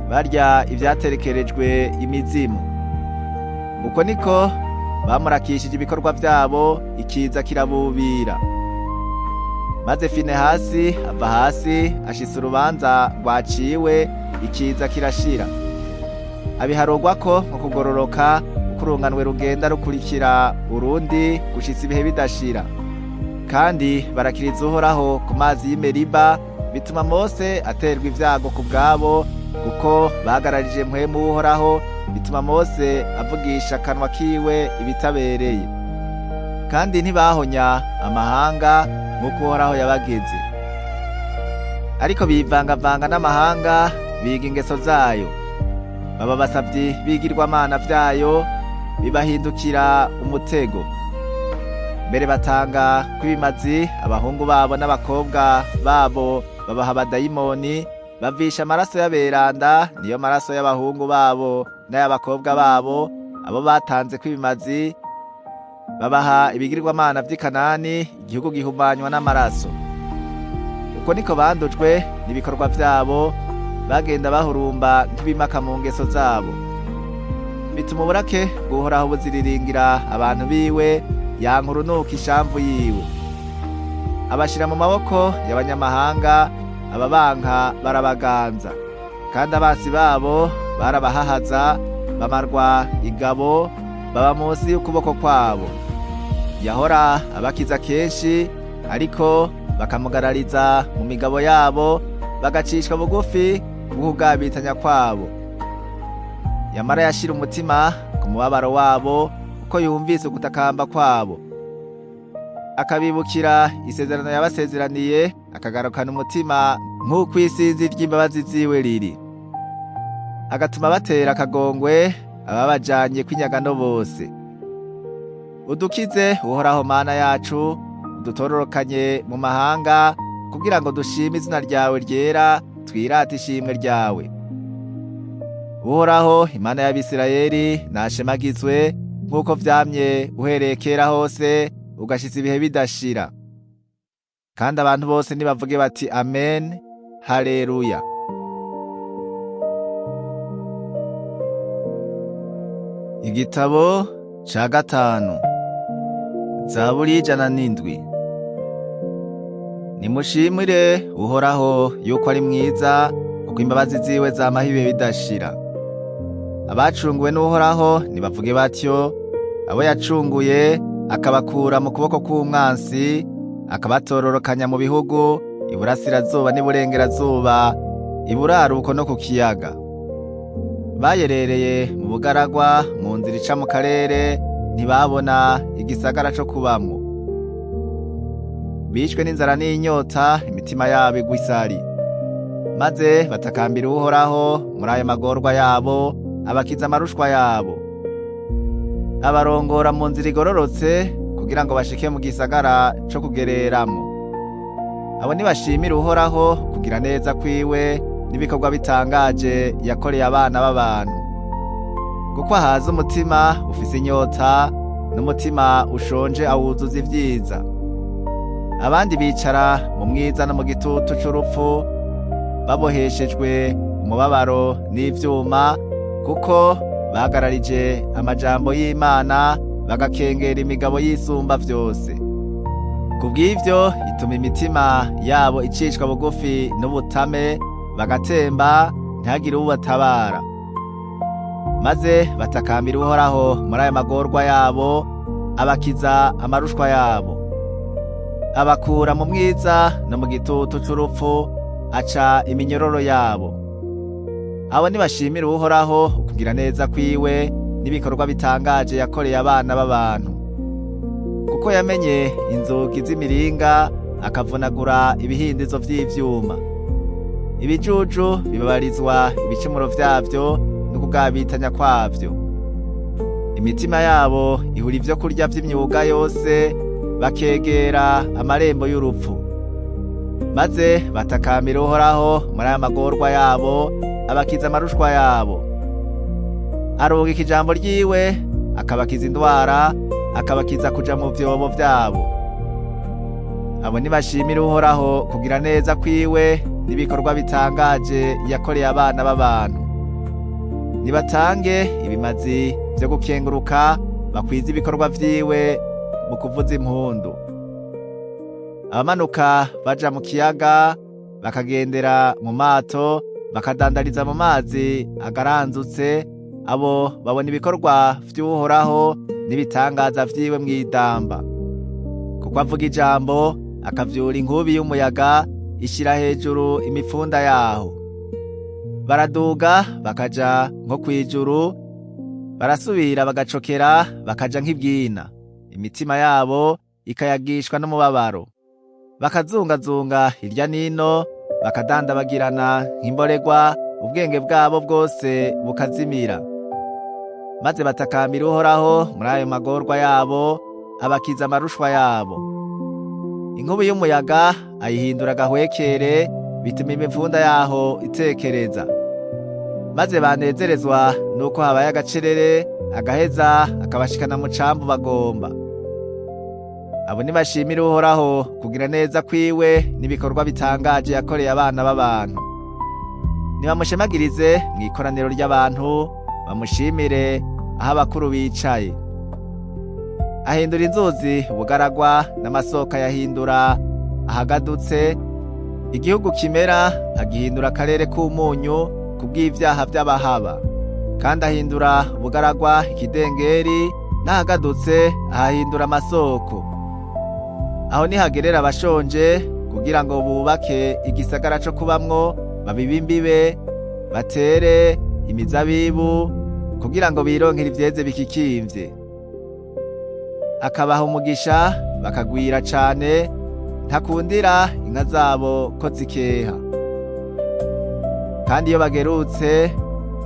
barya ivyaterekerejwe imizimu. Uko niko bamurakishije ibikorwa vyabo, ikiza kirabubira. Maze Finehasi ava hasi ashitsa urubanza rwaciwe, ikiza kirashira. Abiharugwako mu kugororoka, uko urunganwe rugenda rukurikira urundi gushitsa ibihe bidashira. Kandi barakiriza Uhoraho ku mazi y'i Meriba, bituma Mose aterwa ivyago ku bwabo, kuko bahagararije mpwemu w'Uhoraho, bituma Mose avugisha akanwa kiwe ibitabereye. Kandi ntibahonya amahanga nk'uko Uhoraho yabagize, ariko bivangavanga n'amahanga, biga ingeso zayo. Baba basavyi b'ibigirwamana vyayo, bibahindukira umutego. Mbere batanga kw'ibimazi abahungu babo n'abakobwa babo, babaha abadayimoni, bavisha amaraso y'aberanda, niyo maraso y'abahungu babo n'ay'abakobwa babo, abo batanze kw'ibimazi, babaha ibigirwamana vy'i Kanani, igihugu gihumanywa n'amaraso. Uko niko bandujwe n'ibikorwa vyabo, bagenda bahurumba nk'ibimaka mu ngeso zabo. Bituma uburake bw'Uhoraho buziriringira abantu biwe, yanka urunuka ishamvu yiwe. Abashira mu maboko y'abanyamahanga, ababanka barabaganza. Kandi abansi babo barabahahaza, bamarwa igabo, baba munsi y'ukuboko kwabo. Yahora abakiza kenshi, ariko bakamugarariza mu migabo yabo, bagacishwa bugufi bw'ukugabitanya kwabo. Yamara yashira umutima ku mubabaro wabo, uko yumvise ugutakamba kwabo. Akabibukira isezerano yabasezeraniye, akagarukana umutima nk'uko isinzi ry'imbabazi ziwe riri. Agatuma batera akagongwe ababajanye kw'inyagano bose. Udukize Uhoraho Mana yacu, udutororokanye mu mahanga, kugira ngo dushime izina ryawe ryera, twirate ishimwe ryawe. Uhoraho Imana y'Abisirayeli nashemagizwe, nk'uko vyamye uhereye kera hose ugashitsa ibihe bidashira. Kandi abantu bose nibavuge bati amen, haleluya. Igitabo ca gatanu, Zaburi 107. Nimushimire Uhoraho yuko ari mwiza, kuko imbabazi ziwe zamaho ibihe bidashira. Abacunguwe n'Uhoraho nibavuge batyo, abo yacunguye akabakura mu kuboko k'umwansi, akabatororokanya mu bihugu, iburasirazuba n'iburengerazuba, iburaruko no ku kiyaga. Bayerereye mu bugaragwa, mu nzira ica mu karere, ntibabona igisagara co kubamwo. Bishwe n'inzara n'inyota, imitima yabo igwa isari. Maze batakambira Uhoraho muri ayo magorwa yabo, abakiza amarushwa yabo. Abarongora mu nzira igororotse, kugira ngo bashike mu gisagara co kugereramo. Abo nibashimira Uhoraho kugira neza kwiwe n'ibikorwa bitangaje yakoreye abana b'abantu. Kuko ahaza umutima ufise inyota, n'umutima ushonje awuzuza ivyiza. Abandi bicara mu mwiza no mu gitutu c'urupfu, baboheshejwe umubabaro n'ivyuma, kuko bahagararije amajambo y'Imana bagakengera imigabo y'isumba vyose. Kubw'ivyo ituma imitima yabo icishwa bugufi n'ubutame, bagatemba ntihagire ubatabara. Maze batakambira Uhoraho muri ayo magorwa yabo, abakiza amarushwa yabo. Abakura mu mwiza no mu gitutu c'urupfu, aca iminyororo yabo. Abo nibashimira Uhoraho ukugira neza kwiwe n'ibikorwa bitangaje yakoreye abana b'abantu. Kuko yamenye inzugi z'imiringa, akavunagura ibihindizo vy'ivyuma. Ibijuju bibabarizwa ibicumuro vyavyo n'ukugabitanya kwavyo. Imitima yabo ihura ivyo kurya vy'imyuga yose, bakegera amarembo y'urupfu. Maze batakambira Uhoraho muri aya magorwa yabo, abakiza amarushwa yabo. Arungika ijambo ryiwe, akabakiza indwara, akabakiza kuja mu vyobo vyabo. Abo nibashimira Uhoraho kugira neza kwiwe n'ibikorwa bitangaje yakoreye abana b'abantu. Nibatange ibimazi vyo gukenguruka, bakwize ibikorwa vyiwe mu kuvuza impundu. Abamanuka baja mu kiyaga, bakagendera mu mato, bakadandariza mu mazi agaranzutse, abo babona ibikorwa vy'Uhoraho n'ibitangaza vyiwe mw'idamba. Kuko avuga ijambo, akavyura inkubi y'umuyaga, ishira hejuru imifunda yaho. Baraduga bakaja nko kwijuru, barasubira bagacokera bakaja nk'ibwina. Imitima yabo ikayagishwa n'umubabaro. Bakazungazunga hirya nino, bakadandabagirana nk'imboregwa, ubwenge bwabo bwose bukazimira. Maze batakambira Uhoraho muri ayo magorwa yabo, abakiza amarushwa yabo. Inkubi y'umuyaga ayihindura agahwekere, bituma imivunda yaho itekereza. Maze banezerezwa nuko habaye agacerere, agaheza akabashikana mu cambu bagomba. Abo nibashimira Uhoraho kugira neza kwiwe n'ibikorwa bitangaje yakoreye abana b'abantu. Nibamushemagirize mw'ikoraniro ry'abantu, bamushimire aho abakuru bicaye. Ahindura inzuzi ubugaragwa, n'amasoko ayahindura ahagadutse. Igihugu kimera agihindura akarere k'umunyu kubw'ivyaha vy'abahaba. Kandi ahindura ubugaragwa ikidengeri, n'ahagadutse ahahindura amasoko. Aho nihagerera abashonje, kugira ngo bubake igisagara co kubamwo, babibe imbibe, batere imizabibu, kugira ngo bironkere ivyeze bikikimvye. Akabaha umugisha bakagwira cane, ntakundira inka zabo ko zikeha. Kandi iyo bagerutse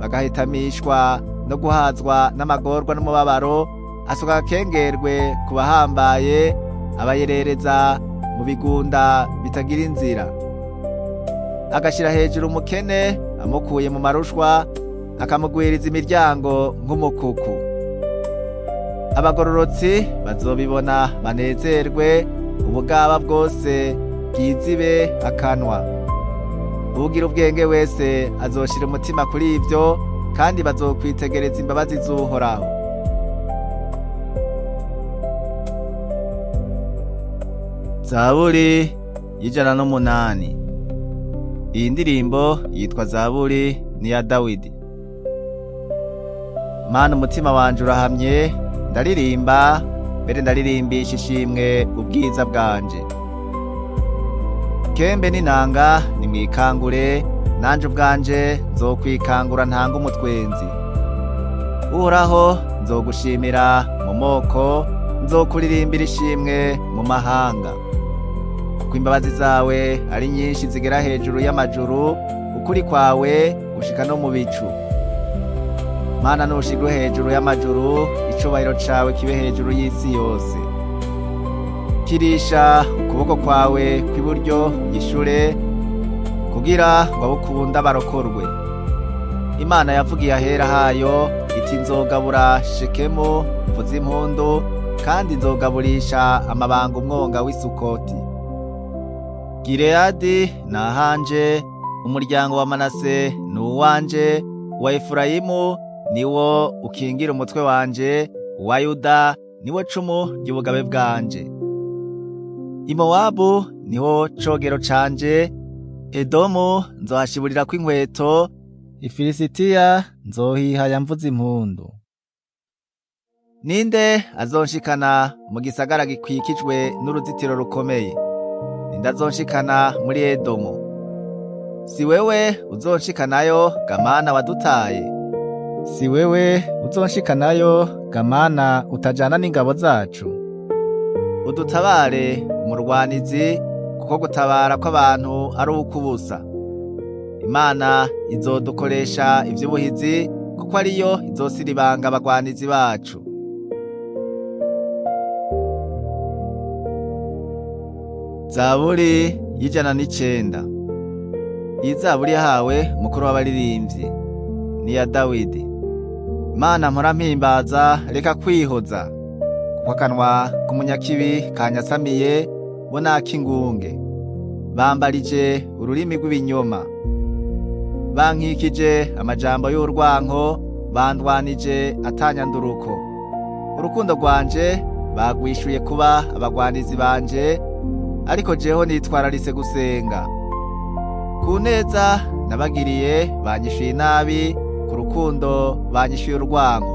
bagahitamishwa no guhazwa n'amagorwa n'umubabaro, asuka agakengerwe ku bahambaye, abayerereza mu bigunda bitagira inzira. Agashira hejuru umukene amukuye mu marushwa, akamugwiriza imiryango nk'umukuku. Abagororotsi bazobibona banezerwe, ubugaba bwose bwizibe akanwa. Ugira ubwenge wese azoshira umutima kuri ivyo, kandi bazokwitegereza imbabazi z'Uhoraho. Zaburi y'108. Iyi ndirimbo yitwa Zaburi ni ya Dawidi. Mana, umutima wanje urahamye, ndaririmba, mbere ndaririmbisha ishimwe ubwiza bwanje. Kembe n'inanga nimwikangure, nanje ubwanje nzokwikangura ntanga umutwenzi. Uhoraho, nzogushimira mu moko, nzokuririmbira ishimwe mu mahanga. Kuko imbabazi zawe ari nyinshi zigera hejuru y'amajuru, ukuri kwawe gushika no mu bicu. Mana, nushirwe hejuru y'amajuru, icubahiro cawe kibe hejuru y'isi yose. Kirisha ukuboko kwawe kw'iburyo unyishure, kugira ngo abo ukunda barokorwe. Imana yavugiye ahera hayo iti: nzogabura Shekemu mvuze impundu, kandi nzogaburisha amabanga umwonga w'Isukoti. Gileyadi ni ahanje, umuryango wa Manase ni uwanje, uwa Efurayimu niwo ukingira umutwe wanje, uwa Yuda niwo cumu ry'ubugabe bwanje. I Mowabu niho cogero canje, Edomu nzohashiburirako inkweto, Ifilisitiya nzohihaya mvuze impundu. Ninde azonshikana mu gisagara gikwikijwe n'uruzitiro rukomeye? Ninde azonshikana muri Edomu? Si wewe uzonshikanayo, gamana wadutaye? Si wewe uzonshikanayo, gamana utajana n'ingabo zacu? Udutabare umurwanizi, kuko gutabara kw'abantu ari ukw'ubusa. Imana izodukoresha ivy'ubuhizi, kuko ariyo izosiribanga abagwanizi bacu. Zaburi y'109. Iyi zaburi yahawe mukuru w'abaririmbyi, ni iya Dawidi. Mana mpora mpimbaza, reka kwihoza, kuko akanwa k'umunyakibi kanyasamiye, bo nak'ingunge. Bambarije ururimi rw'ibinyoma, bankikije amajambo y'urwanko, bandwanije atanyanduruko. Urukundo rwanje bagwishuye kuba abagwanizi banje, ariko jeho nitwararise gusenga. Ku neza nabagiriye banyishuye inabi, ku rukundo banyishuye urwanko.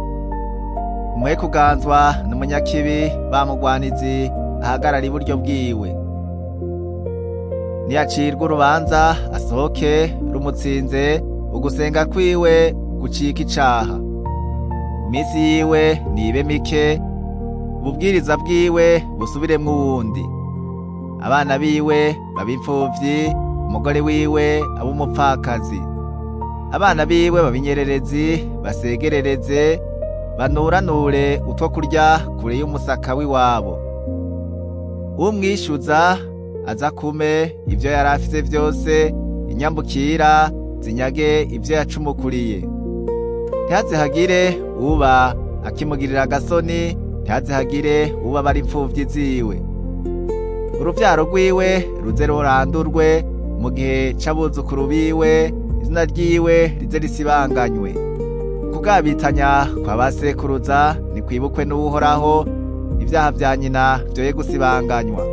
Umwe kuganzwa n'umunyakibi, bamugwanizi ahagarara iburyo bwiwe. Niyacirwa urubanza asohoke rumutsinze, ugusenga kwiwe gucika icaha. Iminsi yiwe nibe mike, ububwiriza bwiwe busubiremwo uwundi. Abana biwe babe imfuvyi, umugore wiwe abe umupfakazi. Abana biwe babe inyererezi, basegerereze, banuranure utwo kurya kure y'umusaka w'iwabo. Umwishuza aza kume ivyo yari afise vyose, inyambukira zinyage ivyo yacumukuriye. Ntihazihagire uba akimugirira agasoni, ntihazihagire uba bari imfuvyi ziwe. Uruvyaro rwiwe ruze rurandurwe mu gihe c'abuzukuru biwe, izina ryiwe rize risibanganywe. Kugabitanya kwa basekuruza nikwibukwe n'Uhoraho, ivyaha vya nyina vyoye gusibanganywa.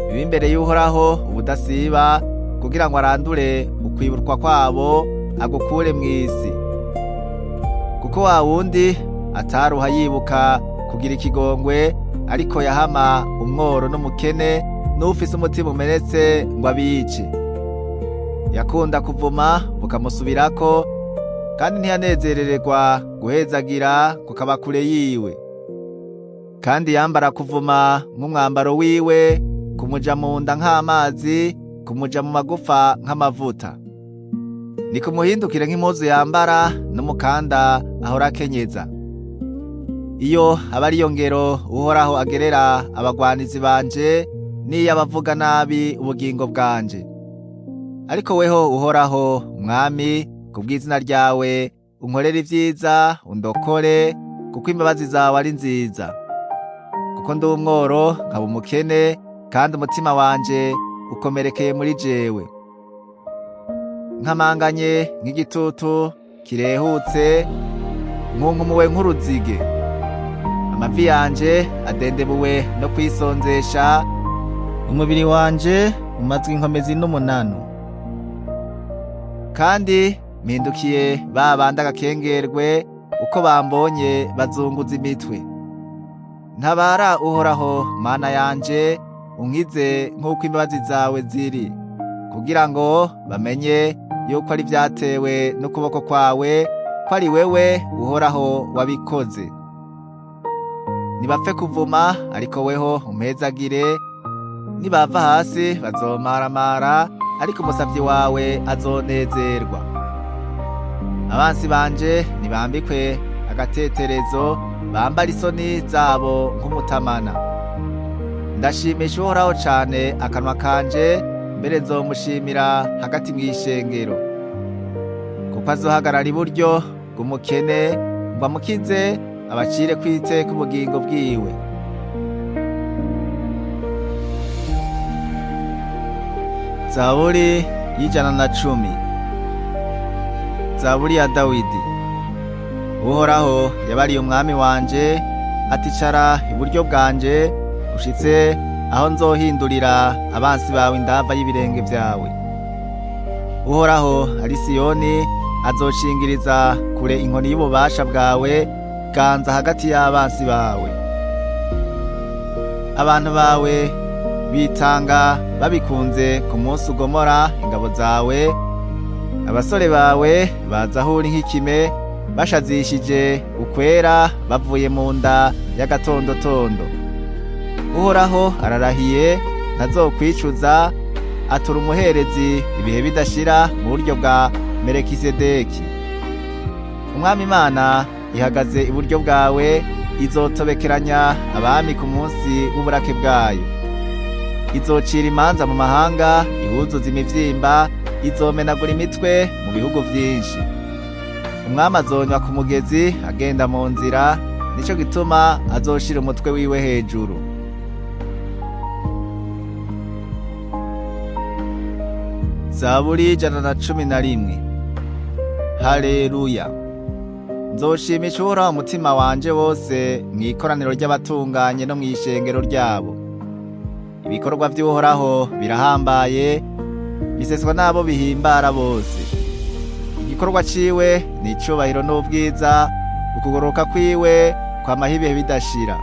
Bibe imbere y'Uhoraho ubudasiba, kugira ngo arandure ukwibukwa kwabo, agukure mw'isi. Kuko wa wundi ataruha yibuka kugira ikigongwe, ariko yahama umworo n'umukene, n'ufise umutima umenetse ngo abice. Yakunda kuvuma bukamusubirako, kandi ntiyanezerererwa guhezagira kukaba kure yiwe. Kandi yambara kuvuma nk'umwambaro wiwe, kumuja mu nda nk'amazi, kumuja mu magufa nk'amavuta. Ni kumuhindukire nk'impuzu yambara, n'umukanda ahora akenyeza. Iyo aba ariyo ngero Uhoraho agerera abagwanizi banje, n'iyo abavuga nabi ubugingo bwanje. Ariko weho Uhoraho Mwami, kubw'izina ryawe unkorere ivyiza, undokore, kuko imbabazi zawe ari nziza. Kuko ndi umworo nkaba umukene, kandi umutima wanje ukomerekeye muri jewe. Nkamanganye nk'igitutu kirehutse, nkunkumuwe nk'uruzige. Amavi yanje adendebuwe no kwisonzesha, umubiri wanje umazwe inkomezi n'umunanu. Kandi mpindukiye ba bandi agakengerwe, uko bambonye bazunguza imitwe. Ntabara Uhoraho Mana yanje, unkize nk'uko imbabazi zawe ziri, kugira ngo bamenye yuko ari vyatewe n'ukuboko kwawe, ko ari wewe Uhoraho wabikoze. Nibapfe kuvuma, ariko weho umpezagire, nibava hasi bazomaramara, ariko umusavyi wawe azonezerwa. Abansi banje nibambikwe agateterezo, bambara isoni zabo nk'umutamana. Ndashimisha Uhoraho cane akanwa kanje, mbere nzomushimira hagati mw'ishengero. Kuko azohagarara iburyo bw'umukene ngo amukize, abacire kw'iteka ubugingo bwiwe. Zaburi y'110. Zaburi ya Dawidi. Uhoraho yabariye umwami wanje ati: "Icara iburyo bwanje ushitse aho nzohindurira abansi bawe indava y'ibirenge vyawe." Uhoraho ari Siyoni azoshingiriza kure inkoni y'ububasha bwawe, ganza hagati y'abansi bawe. Abantu bawe bitanga babikunze ku munsi ugomora ingabo zawe, abasore bawe baza aho uri nk'ikime, bashazishije ukwera bavuye mu nda y'agatondotondo. Uhoraho ararahiye ntazokwicuza, atura umuherezi ibihe bidashira mu buryo bwa Melekisedeki. Umwami Imana ihagaze iburyo bwawe, izotobekeranya abami ku munsi w'uburake bwayo. Izocira imanza mu mahanga, ihuzuza imivyimba, izomenagura imitwe mu bihugu vyinshi. Umwami azonywa ku mugezi agenda mu nzira, nico gituma azoshira umutwe wiwe hejuru. Zaburi 111. Haleluya! Nzoshimisha Uhoraho umutima wanje wose mw'ikoraniro ry'abatunganye no mw'ishengero ryabo. Ibikorwa vy'Uhoraho birahambaye, biseswa n'abo bihimbara bose. Igikorwa ciwe ni icubahiro n'ubwiza, ukugororoka kwiwe kwamaho ibihe bidashira.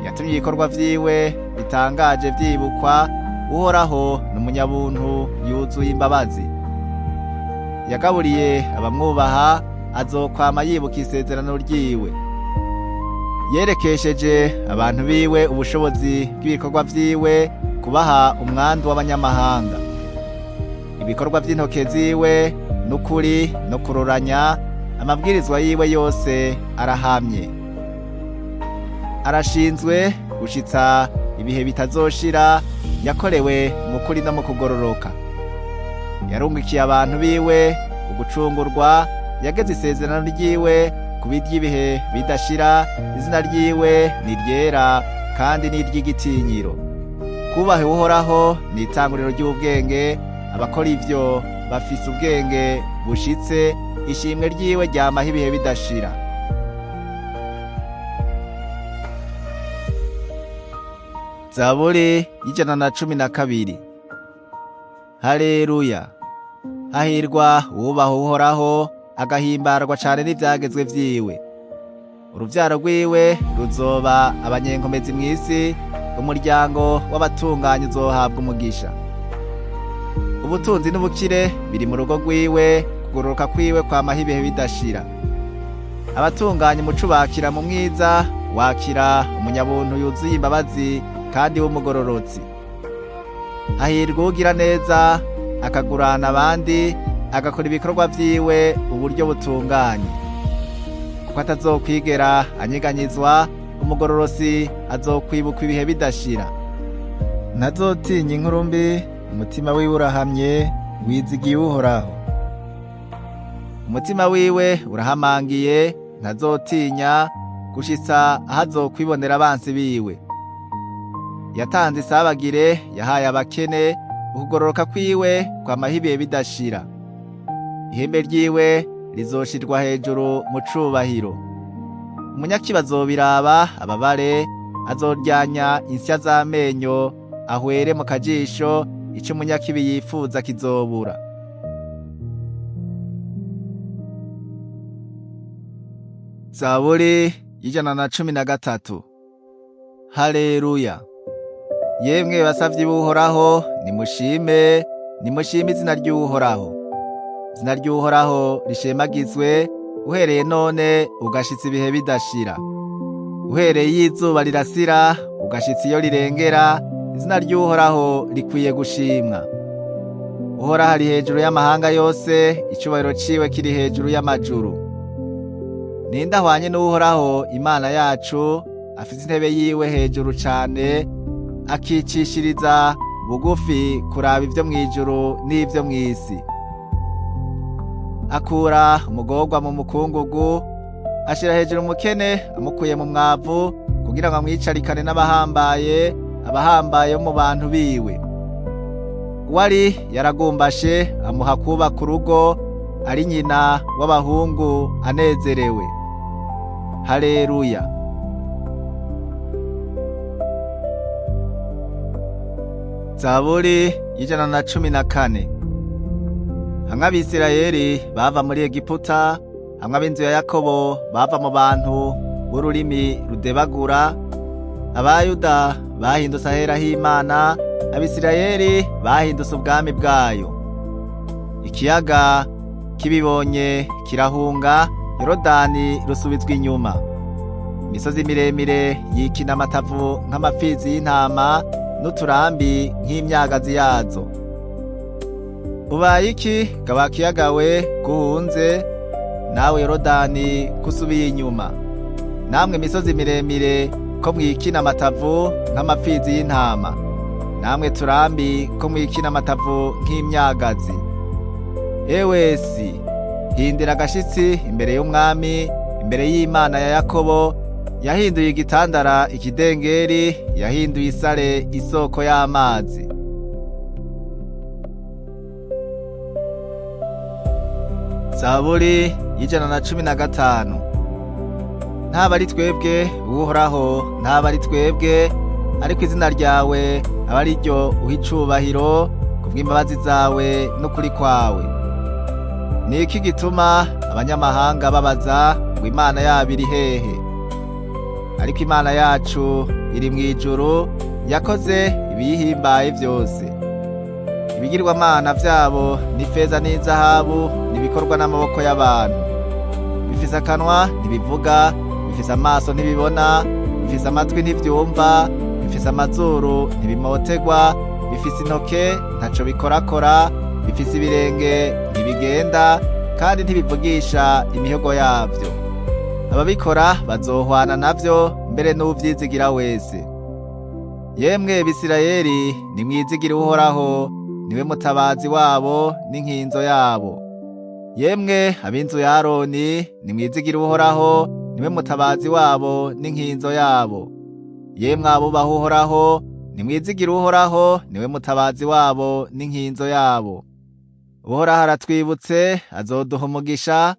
Yatumye ibikorwa vyiwe bitangaje vyibukwa, Uhoraho ni umunyabuntu yuzuye imbabazi. Yagaburiye abamwubaha, azokwama yibuka isezerano ryiwe. Yerekesheje abantu biwe ubushobozi bw'ibikorwa vyiwe, kubaha umwandu w'abanyamahanga. Ibikorwa vy'intoke ziwe n'ukuri no kuroranya, amabwirizwa yiwe yose arahamye. Arashinzwe gushitsa ibihe bitazoshira, yakorewe mu kuri no mu kugororoka. Yarungikiye abantu biwe ugucungurwa, yageze isezerano ryiwe ku biry'ibihe bidashira, izina ryiwe ni ryera kandi ni iry'igitinyiro. Kubaha Uhoraho ni itanguriro ry'ubwenge, abakora ivyo bafise ubwenge bushitse, ishimwe ryiwe ryamaho ibihe bidashira. Zaburi y'112. Haleluya! Hahirwa uwubaha Uhoraho, agahimbarwa cane n'ivyagezwe vyiwe. Uruvyaro rwiwe ruzoba abanyenkomezi mw'isi, umuryango w'abatunganye uzohabwa umugisha. Ubutunzi n'ubukire biri mu rugo rwiwe, kugororoka kwiwe kwamaho ibihe bidashira. Abatunganye umuco ubakira mu mwiza, wakira umunyabuntu yuzuye imbabazi kandi w'umugororotsi. Hahirwa ugira neza akagurana abandi, agakora ibikorwa vyiwe uburyo butunganye. Kuko atazokwigera anyeganyizwa, umugororosi azokwibukwa ibihe bidashira. Ntazotinya inkuru mbi, umutima wiwe urahamye, wizigiye Uhoraho. Umutima wiwe urahamangiye, ntazotinya gushitsa aho azokwibonera abansi biwe. Yatanze isabagire, yahaye abakene, ukugororoka kwiwe kwamaho ibihe bidashira. Ihembe ryiwe rizoshirwa hejuru mu cubahiro. Umunyakibi azobiraba ababare, azoryanya insya z'amenyo ahwere mu kajisho, ico umunyakibi yifuza kizobura. Zaburi y'113. Haleluya! Yemwe basavyi b'Uhoraho, nimushime, nimushime izina ry'Uhoraho. Izina ry'Uhoraho rishemagizwe uhereye none ugashitsa ibihe bidashira. Uhereye iyo izuba rirasira ugashitsa iyo rirengera, izina ry'Uhoraho rikwiye gushimwa. Uhoraho ari hejuru y'amahanga yose, icubahiro ciwe kiri hejuru y'amajuru. Ninde ahwanye n'Uhoraho Imana yacu, afise intebe yiwe hejuru cane, akicishiriza bugufi kuraba ibyo mu ijuru n'ibyo mu isi. Akura umugorwa mu mukungugu, ashira hejuru umukene amukuye mu mwavu, kugira ngo amwicarikane n'abahambaye, abahambaye bo mu bantu biwe. Uwari yaragumbashe amuha kubaka urugo, ari nyina w'abahungu anezerewe. Haleluya. Zaburi 114. Hamwe Abisirayeli bava muri Egiputa, hamwe ab'inzu ya Yakobo bava mu bantu b'ururimi rudebagura, Abayuda bahindutse ahera h'Imana, Abisirayeli bahindutse ubwami bwayo. Ikiyaga kibibonye kirahunga, Yorodani rusubizwa inyuma. Imisozi miremire yikina amatavu nk'amapfizi y'intama, n'uturambi nk'imyagazi yazo. Ubaye iki ga kiyaga we guhunze, nawe Yorodani kusubiye inyuma? Namwe misozi miremire ko mwikina amatavu nk'amapfizi y'intama, namwe turambi ko mwikina amatavu nk'imyagazi. Ewe si hindira agashitsi imbere y'Umwami, imbere y'Imana ya Yakobo, yahinduye igitandara ikidengeri, yahinduye isare isoko y'amazi. Zaburi 115. Ntaba ari twebwe Uhoraho, ntaba ari twebwe, ariko izina ryawe aba ari ryo uha icubahiro, kubw'imbabazi zawe n'ukuri kwawe. Ni iki gituma abanyamahanga babaza ngo Imana yabo iri hehe? Ariko Imana yacu iri mu ijuru, yakoze ibiyihimbaye vyose. Ibigirwamana vyabo ni feza n'izahabu, nibikorwa n'amaboko y'abantu. Bifise akanwa ntibivuga, bifise amaso ntibibona, bifise amatwi ntivyumva, bifise amazuru ntibimotegwa, bifise intoke ntaco bikorakora, bifise ibirenge ntibigenda, kandi ntibivugisha imihogo yavyo. Ababikora bazohwana navyo, mbere n'uwuvyizigira wese. Yemwe Bisirayeli, nimwizigire Uhoraho, niwe mutabazi wabo n'inkinzo yabo. Yemwe ab'inzu ya Aroni, nimwizigire Uhoraho, niwe mutabazi wabo n'inkinzo yabo. Yemwe abubaha Uhoraho, nimwizigire Uhoraho, niwe mutabazi wabo n'inkinzo yabo. Uhoraho aratwibutse, azoduha umugisha,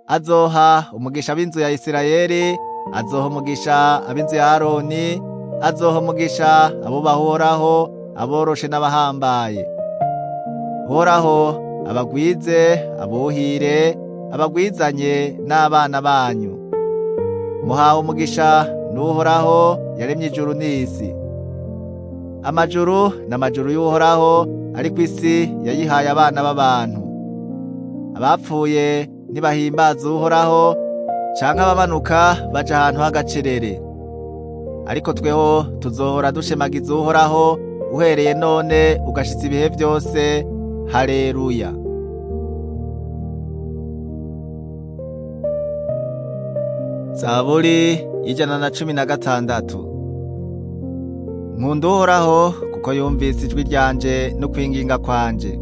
azoha umugisha ab'inzu ya Isirayeli, azoha umugisha ab'inzu ya Aroni, azoha umugisha abubaha Uhoraho, aboroshe n'abahambaye. Uhoraho abagwize, abuhire, abagwizanye n'abana banyu. Muhawe umugisha n'Uhoraho yaremye ijuru n'isi. Amajuru n'amajuru y'Uhoraho, ariko isi yayihaye abana b'abantu. Abapfuye ntibahimbaza Uhoraho, canke abamanuka baja ahantu h'agacerere. Ariko tweho tuzohora dushemagiza Uhoraho, uhereye none ugashitsa ibihe vyose. Haleluya. Zaburi 116. Nkunda Uhoraho kuko yumvise ijwi ryanje no kwinginga kwanje.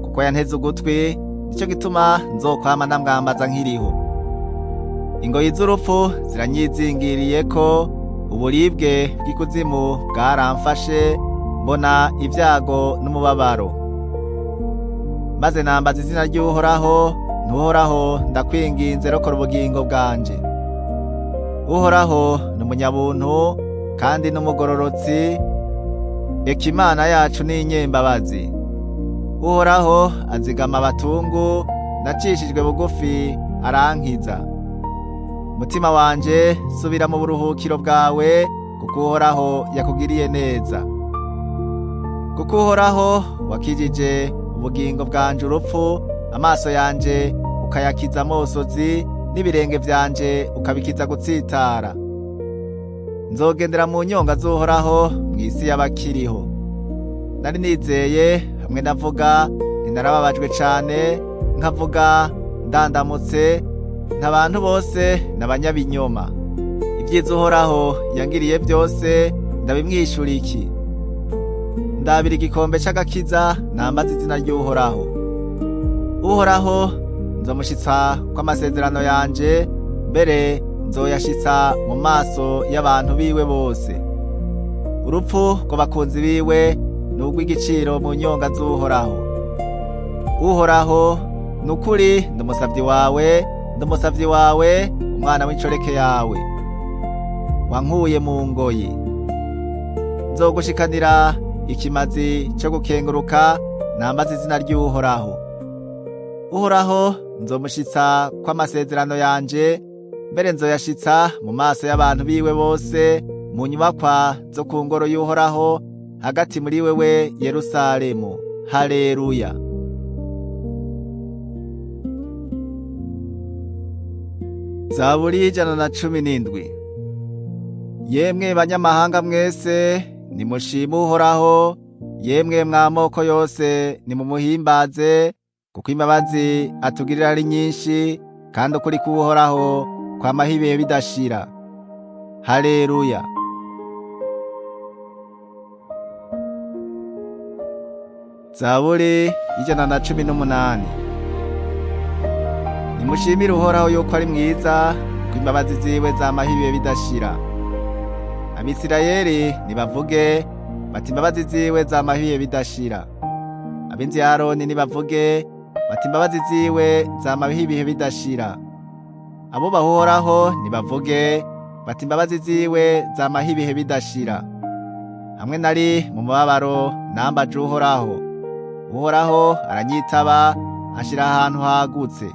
Kuko yanteze ugutwi, nico gituma nzokwama ndamwambaza nkiriho. Ingoyi z'urupfu ziranyizingiriyeko, uburibwe bw'ikuzimu bwaramfashe, mbona ibyago n'umubabaro. Maze nambaza izina ry'Uhoraho, ntuhoraho ndakwinginze rokora ubugingo bwanje. Uhoraho ni umunyabuntu kandi n'umugororotsi, eka Imana yacu ni inyembabazi. Uhoraho azigama abatungu, nacishijwe bugufi arankiza. Mutima wanje subira mu buruhukiro bwawe, kuko Uhoraho yakugiriye neza. Kuko Uhoraho wakijije ubugingo bwanje urupfu, amaso yanje ukayakiza amosozi, n'ibirenge vyanje ukabikiza gutsitara. Nzogendera mu nyonga z'Uhoraho mw'isi y'abakiriho. Nari nizeye hamwe navuga ntinarababajwe cane, nkavuga ndandamutse, nta bantu bose n'abanyabinyoma. Ibyiza Uhoraho yangiriye byose Ndabimwishura iki? Ndabira igikombe c'agakiza, nambaze izina ry'Uhoraho. Uhoraho nzomushitsa kw'amasezerano yanje, mbere nzoyashitsa mu maso y'abantu biwe bose. Urupfu rw'abakunzi biwe ni urw'igiciro mu nyonga z'Uhoraho. Uhoraho, ni ukuri ndi wawe, ndi wawe, umwana w'inshoreke yawe, wankuye mu ngoyi. Nzogushikanira ikimazi cyo gukenguruka, nambaze izina ry'Uhoraho. Uhoraho nzomushitsa kw'amasezerano yanje, mbere nzoyashitsa mu maso y'abantu biwe bose, mu nyubakwa zo ku ngoro y'Uhoraho, hagati muri wewe Yerusalemu. Haleluya. Zaburi 117. Yemwe banyamahanga mwese, nimushime Uhoraho, yemwe mw'amoko yose, nimumuhimbaze, kuko imbabazi atugirira ari nyinshi, kandi ukuri k'Uhoraho kwamaho ibihe bidashira. Haleluya. Zaburi 118. Nimushimire Uhoraho yuko ari mwiza, kuko imbabazi ziwe zamaho ibihe bidashira. Abisirayeli nibavuge bati imbabazi ziwe zamaho ibihe bidashira. Ab'inzu ya Aroni nibavuge bati imbabazi ziwe zamaho ibihe bidashira. Abubaha Uhoraho nibavuge bati imbabazi ziwe zamaho ibihe bidashira. Hamwe nari mu mubabaro nambaje Uhoraho, Uhoraho aranyitaba anshira ahantu hagutse.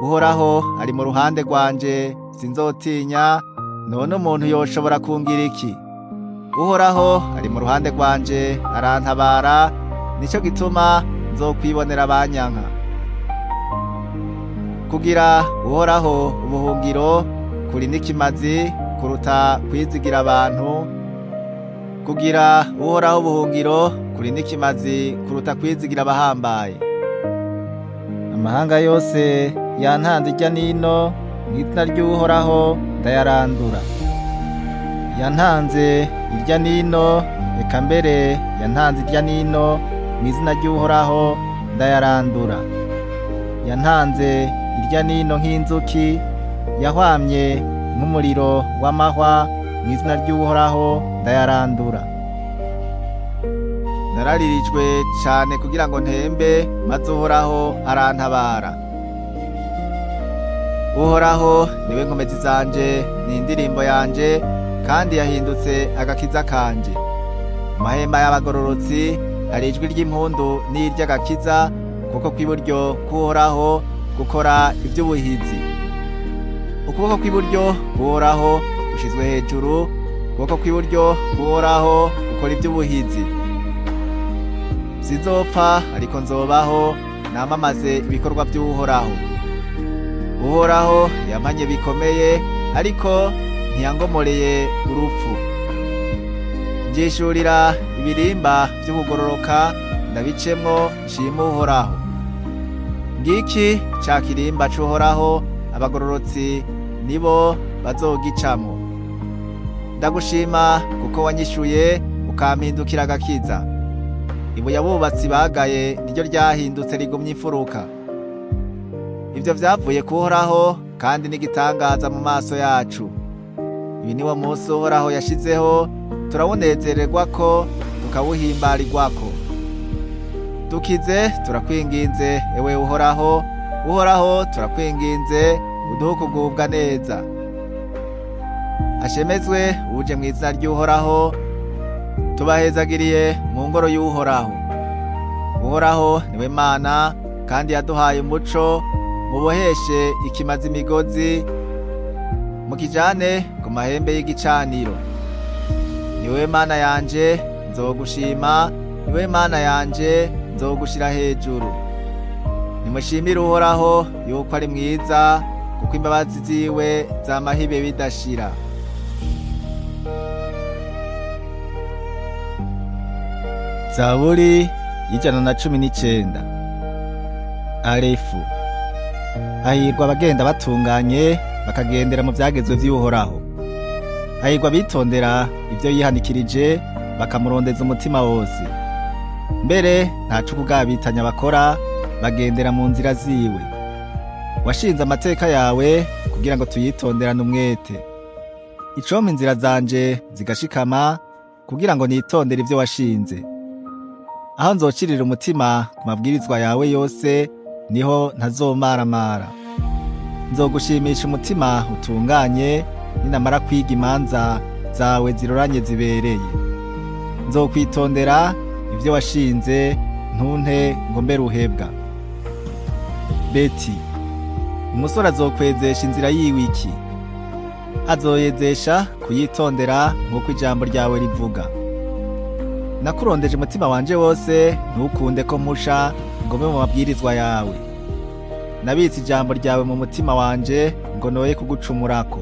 Uhoraho ari mu ruhande rwanje, sinzotinya, none umuntu yoshobora kungira iki? Uhoraho ari mu ruhande rwanje, arantabara, nico gituma nzokwibonera abanyanka. Kugira Uhoraho ubuhungiro kuri n'ikimazi kuruta kwizigira abantu. Kugira Uhoraho ubuhungiro kuri n'ikimazi kuruta kwizigira abahambaye. Amahanga yose yantanze irya nino, mw'izina ry'Uhoraho ndayarandura. Yantanze irya nino, eka mbere yantanze irya nino, mw'izina ry'Uhoraho ndayarandura. Yantanze irya nino nk'inzuki, yahwamye nk'umuriro w'amahwa, mw'izina ry'Uhoraho ndayarandura. Nararirijwe cane kugira ngo ntembe, maze Uhoraho arantabara. Uhoraho niwe nkomezi zanje, ni indirimbo yanje, kandi yahindutse agakiza kanje. Mu mahema y'abagororotsi hari ijwi ry'impundu n'iry'agakiza, kuko kw'iburyo k'Uhoraho gukora ivy'ubuhizi. Ukuboko kw'iburyo k'Uhoraho gushizwe hejuru, ukuboko kw'iburyo k'Uhoraho gukora ivy'ubuhizi. Sinzopfa ariko nzobaho, namamaze ibikorwa vy'Uhoraho. Uhoraho yampanye bikomeye, ariko ntiyangomoreye urupfu. Njishurira ibirimba vy'ukugororoka, ndabicemwo nshime Uhoraho. Ngiki ca kirimba c'Uhoraho, abagororotsi nibo bazogicamwo. Ndagushima kuko wanyishuye ukampindukira agakiza. Ibuye abubatsi bagaye niryo ryahindutse rigumya imfuruka. Ivyo vyavuye ku Uhoraho, kandi n'igitangaza mu maso yacu. Uyu niwo munsi Uhoraho yashizeho, turawunezererwako tukawuhimbarirwako. Dukize turakwinginze, ewe Uhoraho, Uhoraho turakwinginze, uduhe kugubwa neza. Ashemezwe uje mu izina ry'Uhoraho, tubahezagiriye mu ngoro y'Uhoraho. Uhoraho niwe Mana, kandi yaduhaye umuco, muboheshe ikimazi imigozi, mukijane ku mahembe y'igicaniro. Niwe Mana yanje, nzogushima, niwe Mana yanje, nzogushira hejuru. Nimushimire Uhoraho yuko ari mwiza, kuko imbabazi ziwe zamaho ibihe bidashira. Zaburi 119. Alefu. Hahirwa abagenda batunganye, bakagendera mu vyagezwe vy'Uhoraho. Hahirwa abitondera ivyo yihanikirije, bakamurondeza umutima wose. Mbere ntaco ukugabitanya bakora, bagendera mu nzira ziwe. Washinze amateka yawe kugira ngo tuyitonderane umwete. Icompa inzira zanje zigashikama, kugira ngo nitondere ivyo washinze. Aho nzocirira umutima ku mabwirizwa yawe yose, niho ntazomaramara. Nzogushimisha umutima utunganye, ninamara kwiga imanza zawe ziroranye zibereye. Nzokwitondera ivyo washinze, ntunte ngo mbe ruhebwa. Beti, umusore azokwezesha inzira yiwe iki? Azoyezesha kuyitondera nk'uko ijambo ryawe rivuga. Nakurondeje umutima wanje wose, ntukunde ko mpusha ngo mbe mu mabwirizwa yawe. Nabitse ijambo ryawe mu mutima wanje ngo noye kugucumurako.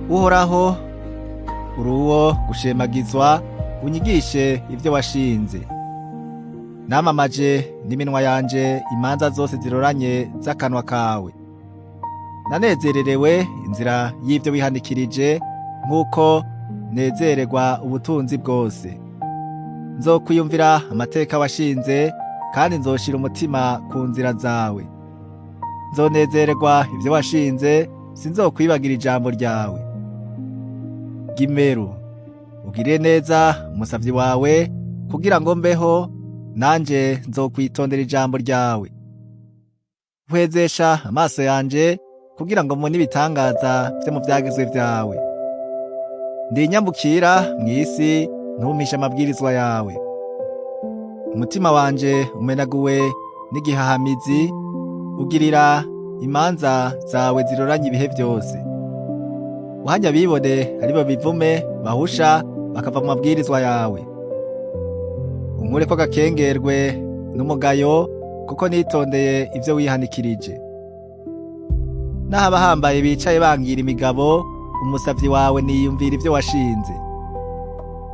Uhoraho, uri uwo gushemagizwa, unyigishe ivyo washinze. Namamaje n'iminwa yanje imanza zose ziroranye z'akanwa kawe. Nanezererewe inzira y'ivyo wihanikirije, nk'uko nezererwa ubutunzi bwose. Nzokwiyumvira amateka washinze, kandi nzoshira umutima ku nzira zawe. Nzonezererwa ivyo washinze, sinzokwibagira ijambo ryawe. Gimeru, ugirire neza umusavyi wawe, kugira ngo mbeho, nanje nzokwitondera ijambo ryawe. Hwezesha amaso yanje kugira ngo mbone ibitangaza vyo mu vyagezwe vyawe. Ndi inyambukira mw'isi, ntumpishe amabwirizwa yawe. Umutima wanje umenaguwe n'igihahamizi, ugirira imanza zawe ziroranye ibihe vyose. Uhanye abibone aribo bivume bahusha bakava mu mabwirizwa yawe. Unkureko agakengerwe n'umugayo, kuko nitondeye ivyo wihanikirije. Naho abahambaye bicaye bangira imigabo, umusavyi wawe niyumvira ivyo washinze.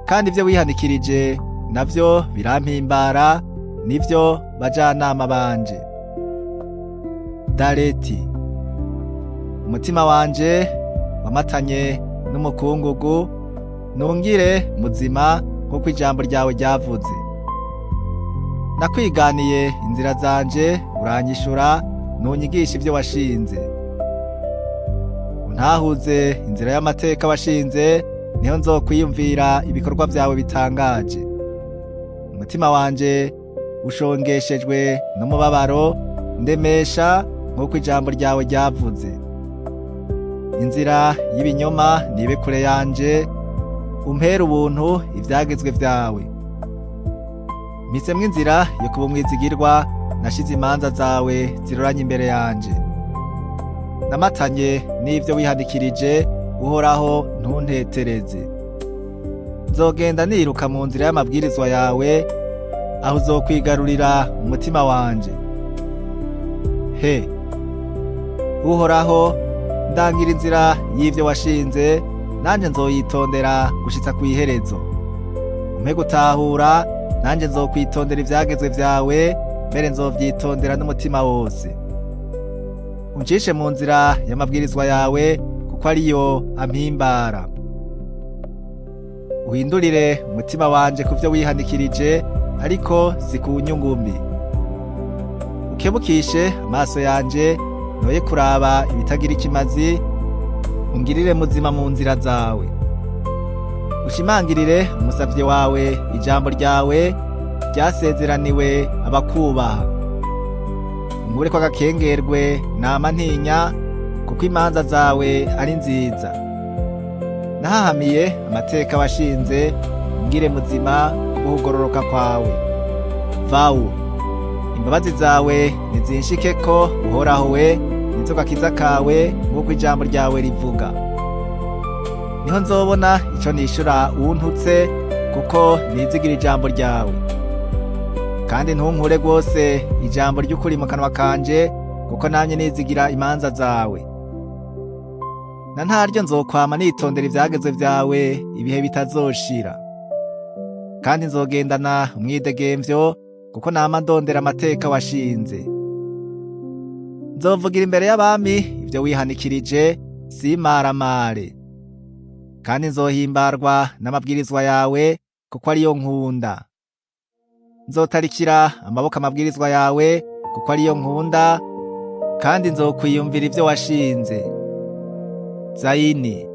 Kandi ivyo wihanikirije navyo birampimbara, nivyo bajanama banje. Dareti, umutima wanje wamatanye n'umukungugu, nungire muzima nk'uko ijambo ryawe ryavuze. Nakwiganiye inzira zanje, uranyishura, ntunyigisha ivyo washinze. Untahuze inzira y'amateka washinze, niho nzokwiyumvira ibikorwa vyawe bitangaje. Umutima wanje ushongeshejwe n'umubabaro, ndemesha nk'uko ijambo ryawe ryavuze. Inzira y'ibinyoma nibe kure yanje, umpere ubuntu ivyagezwe vyawe. Mpisemwo inzira yo kuba umwizigirwa, nashize imanza zawe ziroranye imbere yanje. Namatanye n'ivyo wihanikirije, Uhoraho ntuntetereze. Nzogenda niruka mu nzira y'amabwirizwa yawe, aho uzokwigarurira umutima wanje. He, Uhoraho, ndangira inzira y'ivyo washinze, nanje nzoyitondera gushitsa kw'iherezo. Umpe gutahura, nanje nzokwitondera ivyagezwe vyawe, mbere nzovyitondera n'umutima wose. Uncishe mu nzira y'amabwirizwa yawe, kuko ariyo ampimbara. Uhindurire umutima wanje ku vyo wihanikirije, ariko si ku nyungu mbi. Ukebukishe amaso yanje, noye kuraba ibitagira ikimazi, ungirire muzima mu nzira zawe. Ushimangirire umusavyi wawe ijambo ryawe ryasezeraniwe abakubaha. Unkureko agakengerwe nama ntinya, kuko imanza zawe ari nziza. Nahahamiye amateka washinze, ungire muzima kubw'ukugororoka kwawe. Vawu, imbabazi zawe nizinshikeko, Uhoraho we, nizo gakiza kawe, nk'uko ijambo ryawe rivuga. Niho nzobona ico nishura uwuntutse, kuko nizigira ijambo ryawe. Kandi ntunkure rwose ijambo ry'ukuri mu kanwa kanje, kuko namye nizigira imanza zawe. Na ntaryo nzokwama nitondera ivyagezwe vyawe ibihe bitazoshira. Kandi nzogendana umwidegemvyo, kuko nama ndondera amateka washinze. Nzovugira imbere y'abami ivyo wihanikirije, simaramare. Kandi nzohimbarwa n'amabwirizwa yawe, kuko ariyo nkunda. Nzotarikira amaboko amabwirizwa yawe, kuko ariyo nkunda, kandi nzokwiyumvira ivyo washinze. Zayini.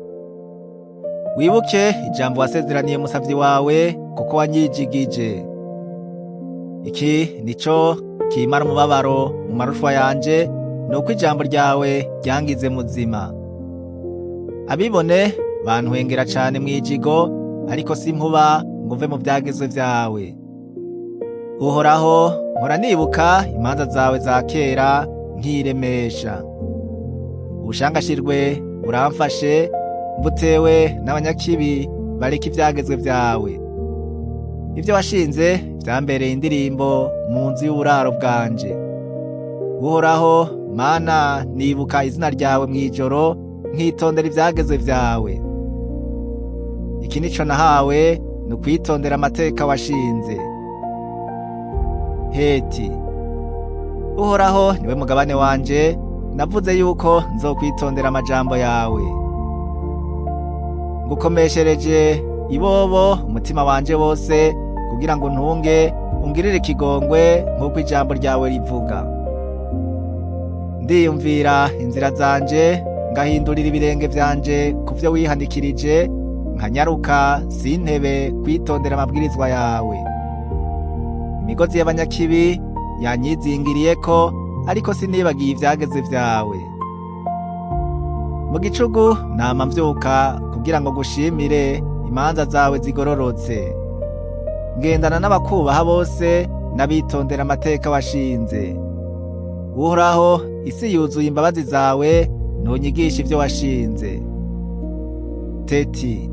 Wibuke ijambo wasezeraniye umusavyi wawe, kuko wanyijigije. Iki nico kimara umubabaro mu marushwa yanje, nuko ijambo ryawe ryangize muzima. Abibone bantwengera cane mw'ijigo, ariko simpuba ngo mve mu vyagezwe vyawe. Uhoraho, mpora nibuka imanza zawe za kera nkiremesha. Ubushangashirwe buramfashe, mbutewe n'abanyakibi bareka ivyagezwe vyawe. Ivyo washinze vyambereye indirimbo mu nzu y'uburaro bwanje. Uhoraho Mana, nibuka izina ryawe mw'ijoro, nkitondera ivyagezwe vyawe. Iki nico nahawe, ni ukwitondera amateka washinze. Heti. Uhoraho niwe mugabane wanje, navuze yuko nzokwitondera amajambo yawe. Ngukomeshereje ibobo umutima wanje wose, kugira ngo ntunge ungirire ikigongwe nk'uko ijambo ryawe rivuga. Ndiyumvira inzira zanje, ngahindurira ibirenge vyanje ku vyo wihanikirije, nkanyaruka sintebe kwitondera amabwirizwa yawe. Imigozi y'abanyakibi yanyizingiriyeko, ariko sinibagiye ivyageze vyawe. Mu gicugu nama mvyuka kugira ngo ngushimire imanza zawe zigororotse. Ngendana n'abakubaha bose n'abitondera amateka washinze. Uhoraho, isi yuzuye imbabazi zawe, ntunyigishe ivyo washinze. Teti.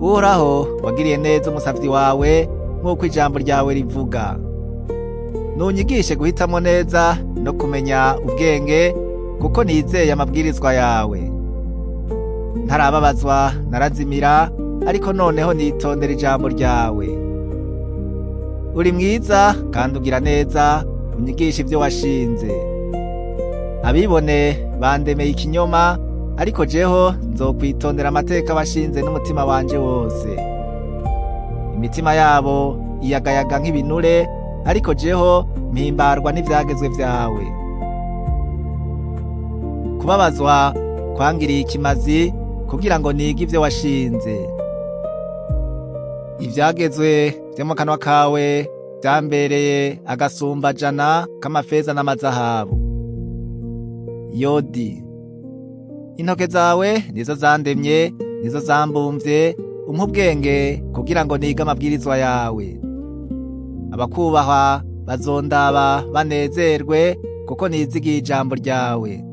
Uhoraho, wagiriye neza umusavyi wawe nk'uko ijambo ryawe rivuga. Ntunyigishe guhitamo neza no kumenya ubwenge, kuko nizeye amabwirizwa yawe. Ntarababazwa narazimira, ariko noneho nitondera ijambo ryawe. Uri mwiza kandi ugira neza, unyigishe ivyo washinze. Abibone bandemeye ikinyoma, ariko jeho nzokwitondera amateka washinze n'umutima wanje wose. Imitima yabo iyagayaga nk'ibinure, ariko jeho mpimbarwa n'ivyagezwe vyawe. Kubabazwa kwangiriye ikimazi, kugira ngo nige ivyo washinze. Ivyagezwe vyo mu kanwa kawe vyambereye agasumbajana k'amafeza n'amazahabu. Yodi. Intoke zawe nizo zandemye, nizo zambumvye, umpe ubwenge kugira ngo nige amabwirizwa yawe. Abakubahwa bazondaba banezerwe, kuko nizigiye ijambo ryawe.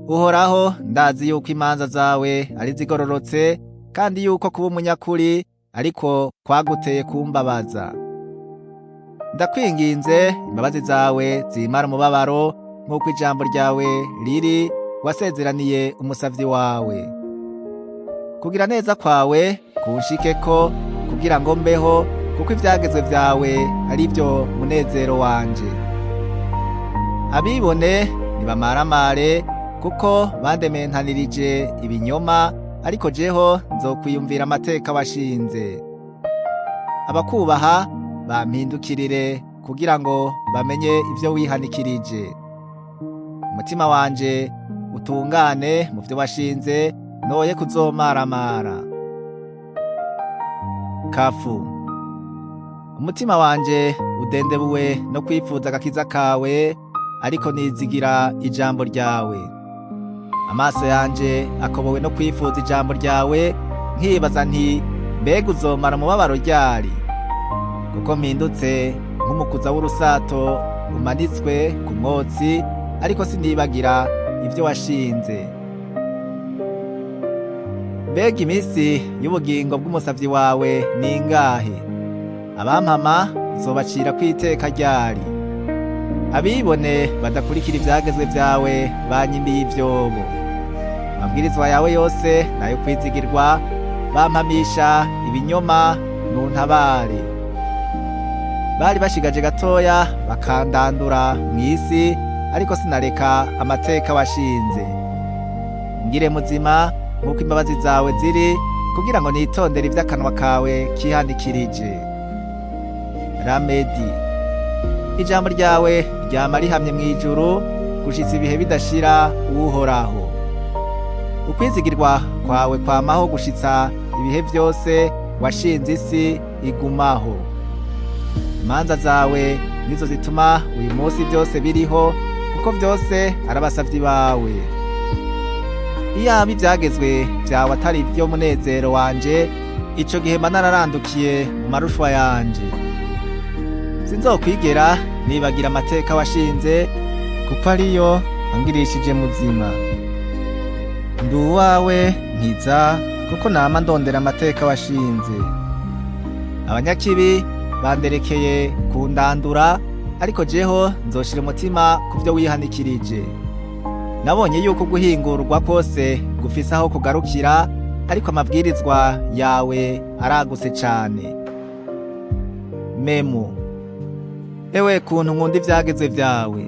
Uhoraho, ndazi yuko imanza zawe ari zigororotse, kandi yuko kuba umunyakuri ariko kwaguteye kumbabaza. Ndakwinginze, imbabazi zawe zimara umubabaro, nk'uko ijambo ryawe riri wasezeraniye umusavyi wawe. Kugira neza kwawe kunshikeko, kugira ngo mbeho, kuko ivyagezwe vyawe ari vyo munezero wanje. Abibone nibamaramare, kuko bandementanirije ibinyoma, ariko jeho nzokwiyumvira amateka washinze. Abakubaha bampindukirire, kugira ngo bamenye ivyo wihanikirije. Umutima wanje utungane mu vyo washinze, noye kuzomaramara. Kafu. Umutima wanje udendebuwe no kwifuza agakiza kawe, ariko nizigira ijambo ryawe. Amaso yanje akobowe no kwifuza ijambo ryawe, nkibaza nti mbega uzomara umubabaro ryari? Kuko mpindutse nk'umukuza w'urusato umanitswe ku mwotsi, ariko sinibagira ivyo washinze. Mbega iminsi y'ubugingo bw'umusavyi wawe ni ingahe? Abampama uzobacira kw'iteka ryari? Abibone badakurikira ivyagezwe vyawe banyimbiye ivyobo. Amabwirizwa yawe yose nayo kwizigirwa, bampamisha ibinyoma nuntabare. Bari bashigaje gatoya bakandandura mw'isi, ariko sinareka amateka washinze. Ngire muzima nk'uko imbabazi zawe ziri, kugira ngo nitondere ivy'akanwa kawe kihanikirije. Ramedi. Ijambo ryawe ryama rihamye mw'ijuru, gushitsa ibihe bidashira, Uhoraho. Ukwizigirwa kwawe kwamaho gushitsa ibihe vyose, washinze isi igumaho. Imanza zawe nizo zituma uyu munsi byose biriho, kuko vyose ari abasavyi bawe. Iyaba ivyagezwe vyawe atari ivyo munezero wanje, ico gihe mba nararandukiye mu marushwa yanje. Sinzokwigera nibagira amateka washinze, kuko ariyo angirishije muzima. Ndi uwawe, nkiza, kuko nama ndondera amateka washinze. Abanyakibi banderekeye kundandura, ariko jeho nzoshira umutima ku vyo wihanikirije. Nabonye yuko guhingurwa kose gufise aho kugarukira, ariko amabwirizwa yawe aragutse cane. Memu. Ewe kuntu nkunda ivyagezwe vyawe,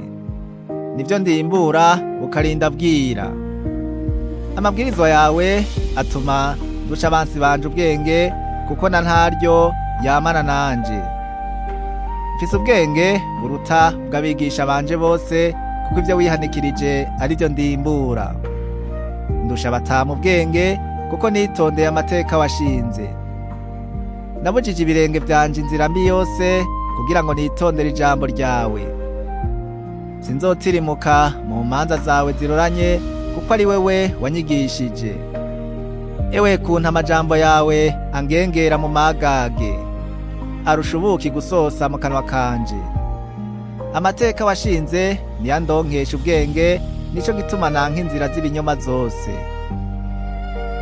nivyo ndimbura bukarinda bwira. Amabwirizwa yawe atuma duca abansi banje ubwenge, kuko na ntaryo yamana nanje. Mfise ubwenge buruta bw'abigisha banje bose, kuko ivyo wihanikirije ari vyo ndimbura. Ndusha abatamu ubwenge, kuko nitondeye amateka washinze. Nabujije ibirenge vyanje inzira mbi yose, kugira ngo nitondere ijambo ryawe. Sinzotirimuka mu manza zawe ziroranye, kuko ari wewe wanyigishije. Ewe kuntu amajambo yawe angengera mu magage, arusha ubuki gusosa mu kanwa kanje. Amateka washinze niyo andonkesha ubwenge, nico gituma nanka inzira z'ibinyoma zose.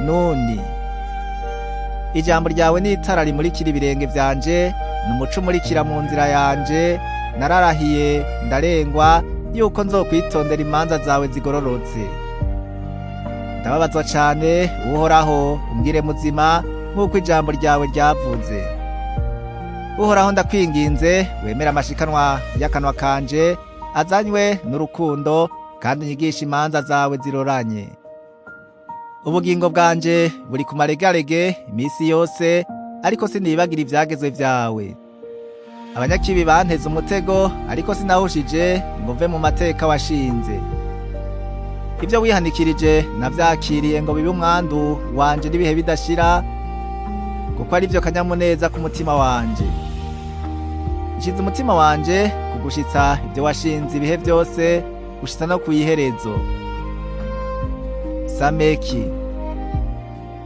Nuni. Ijambo ryawe ni itara rimurikira ibirenge vyanje, ni umuco umurikira mu nzira yanje. Nararahiye ndarengwa yuko nzokwitondera imanza zawe zigororotse. Ndababazwa cane, Uhoraho, umbwire muzima nk'uko ijambo ryawe ryavuze. Uhoraho, ndakwinginze, wemere amashikanwa y'akanwa kanje azanywe n'urukundo, kandi unyigishe imanza zawe ziroranye. Ubugingo bwanje buri ku maregarege iminsi yose, ariko sinibagira ivyagezwe vyawe. Abanyakibi banteze umutego, ariko sinahushije ngo mve mu mateka washinze. Ibyo wihanikirije navyakiriye ngo bibe umwandu wanje n'ibihe bidashira, kuko ari vyo kanyamuneza ku mutima wanje. Nshize umutima wanje kugushitsa ibyo washinze ibihe byose, gushitsa no kw'iherezo. Sameki.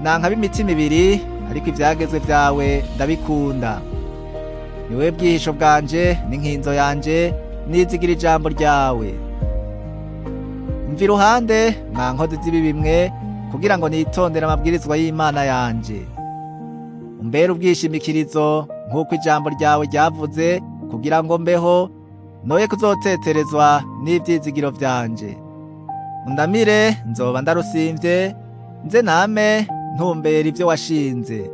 Nanka b'imitima ibiri, ariko ivyagezwe vyawe ndabikunda. Niwe bwihisho bwanje n'inkinzo yanje, nizigira ijambo ryawe. Mva iruhande, mwa nkozi z'ibibi mwe, kugira ngo nitondere amabwirizwa y'Imana yanje. Umbere ubwishimikirizo nk'uko ijambo ryawe ryavuze, kugira ngo mbeho, noye kuzoteterezwa n'ivyizigiro vyanje. Undamire, nzoba ndarusimvye, nze name ntumbera ivyo washinze.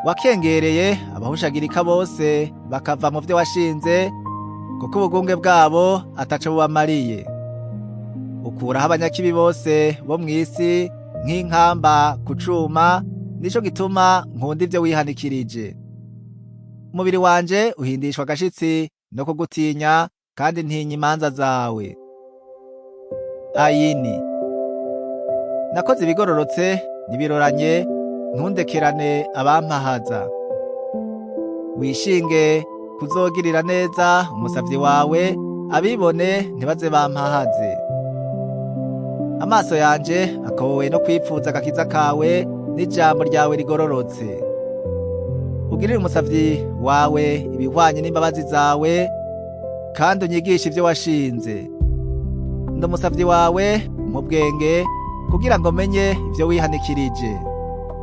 Wakengereye abahushagirika bose bakava mu vyo washinze, kuko ubugunge bwabo ataco bubamariye. Ukuraho abanyakibi bose bo mw'isi nk'inkamba ku cuma, nico gituma nkunda ivyo wihanikirije. Umubiri wanje uhindishwa agashitsi no kugutinya, kandi ntinya imanza zawe. Ayini. Nakoze ibigororotse n'ibiroranye, ntundekerane abampahaza. Wishinge kuzogirira neza umusavyi wawe, abibone ntibaze bampahaze. Amaso yanje akowe no kwipfuza agakiza kawe n'ijambo ryawe rigororotse. Ugirire umusavyi wawe ibihwanye n'imbabazi zawe, kandi unyigishe ivyo washinze. Ndi umusavyi wawe mu bwenge, kugira ngo menye ivyo wihanikirije.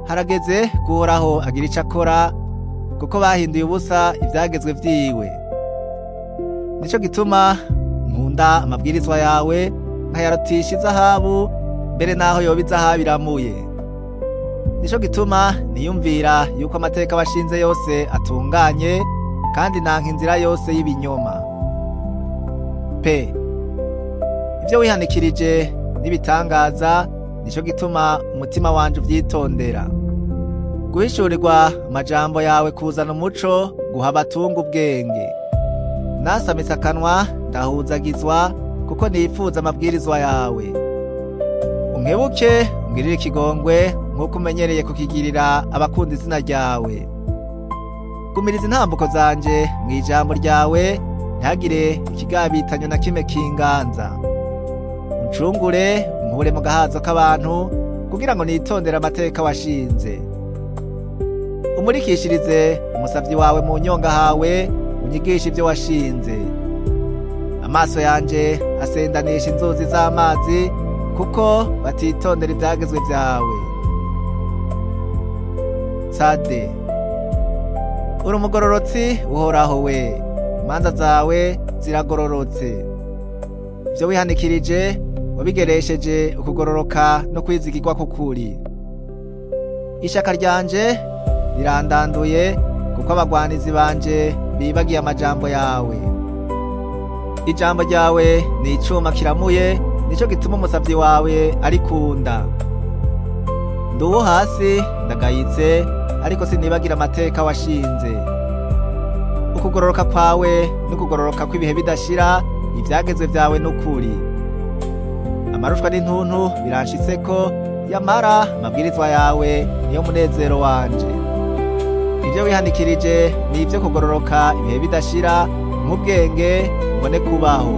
Harageze kuhoraho agira ico akora, kuko bahinduye ubusa ivyagezwe vyiwe. Nico gituma nkunda amabwirizwa yawe, nkayarutisha izahabu, mbere naho yoba izahabu iramuye. Nico gituma niyumvira yuko amateka washinze yose atunganye, kandi nanka inzira yose y'ibinyoma. Pe. Ivyo wihanikirije n'ibitangaza, Nico gituma umutima wanje uvyitondera. Guhishurirwa amajambo yawe kuzana umuco, guha abatunga ubwenge. Nasamitse akanwa ndahuzagizwa, kuko nifuza amabwirizwa yawe. Unkebuke ungirire ikigongwe, nk'uko umenyereye kukigirira abakunda izina ryawe. Gumiriza intambuko zanje mw'ijambo ryawe, ntihagire ikigabitanyo na kimwe kinganza. Uncungure unkure mu gahazo k'abantu, kugira ngo nitondere amateka washinze. Umurikishirize umusavyi wawe mu nyonga hawe, unyigishe ivyo washinze. Amaso yanje asendanisha inzuzi z'amazi, kuko batitondera ivyagezwe vyawe. Sade. Uri umugororotsi Uhoraho we, imanza zawe ziragororotse. Ivyo wihanikirije wabigeresheje ukugororoka no kwizigirwa k'ukuri. Ishaka ryanje rirandanduye, kuko abagwanizi banje bibagiye amajambo yawe. Ijambo ryawe ni icuma kiramuye, nico gituma umusavyi wawe arikunda. Ndi uwo hasi ndagayitse, ariko sinibagira amateka washinze. Ukugororoka kwawe n'ukugororoka kw'ibihe bidashira, ivyagezwe vyawe n'ukuri. Amarushwa n'intuntu biranshitseko, yamara amabwirizwa yawe niyo munezero wanje. Ivyo wihanikirije ni ivyo kugororoka ibihe bidashira, nk'ubwenge mbone kubaho.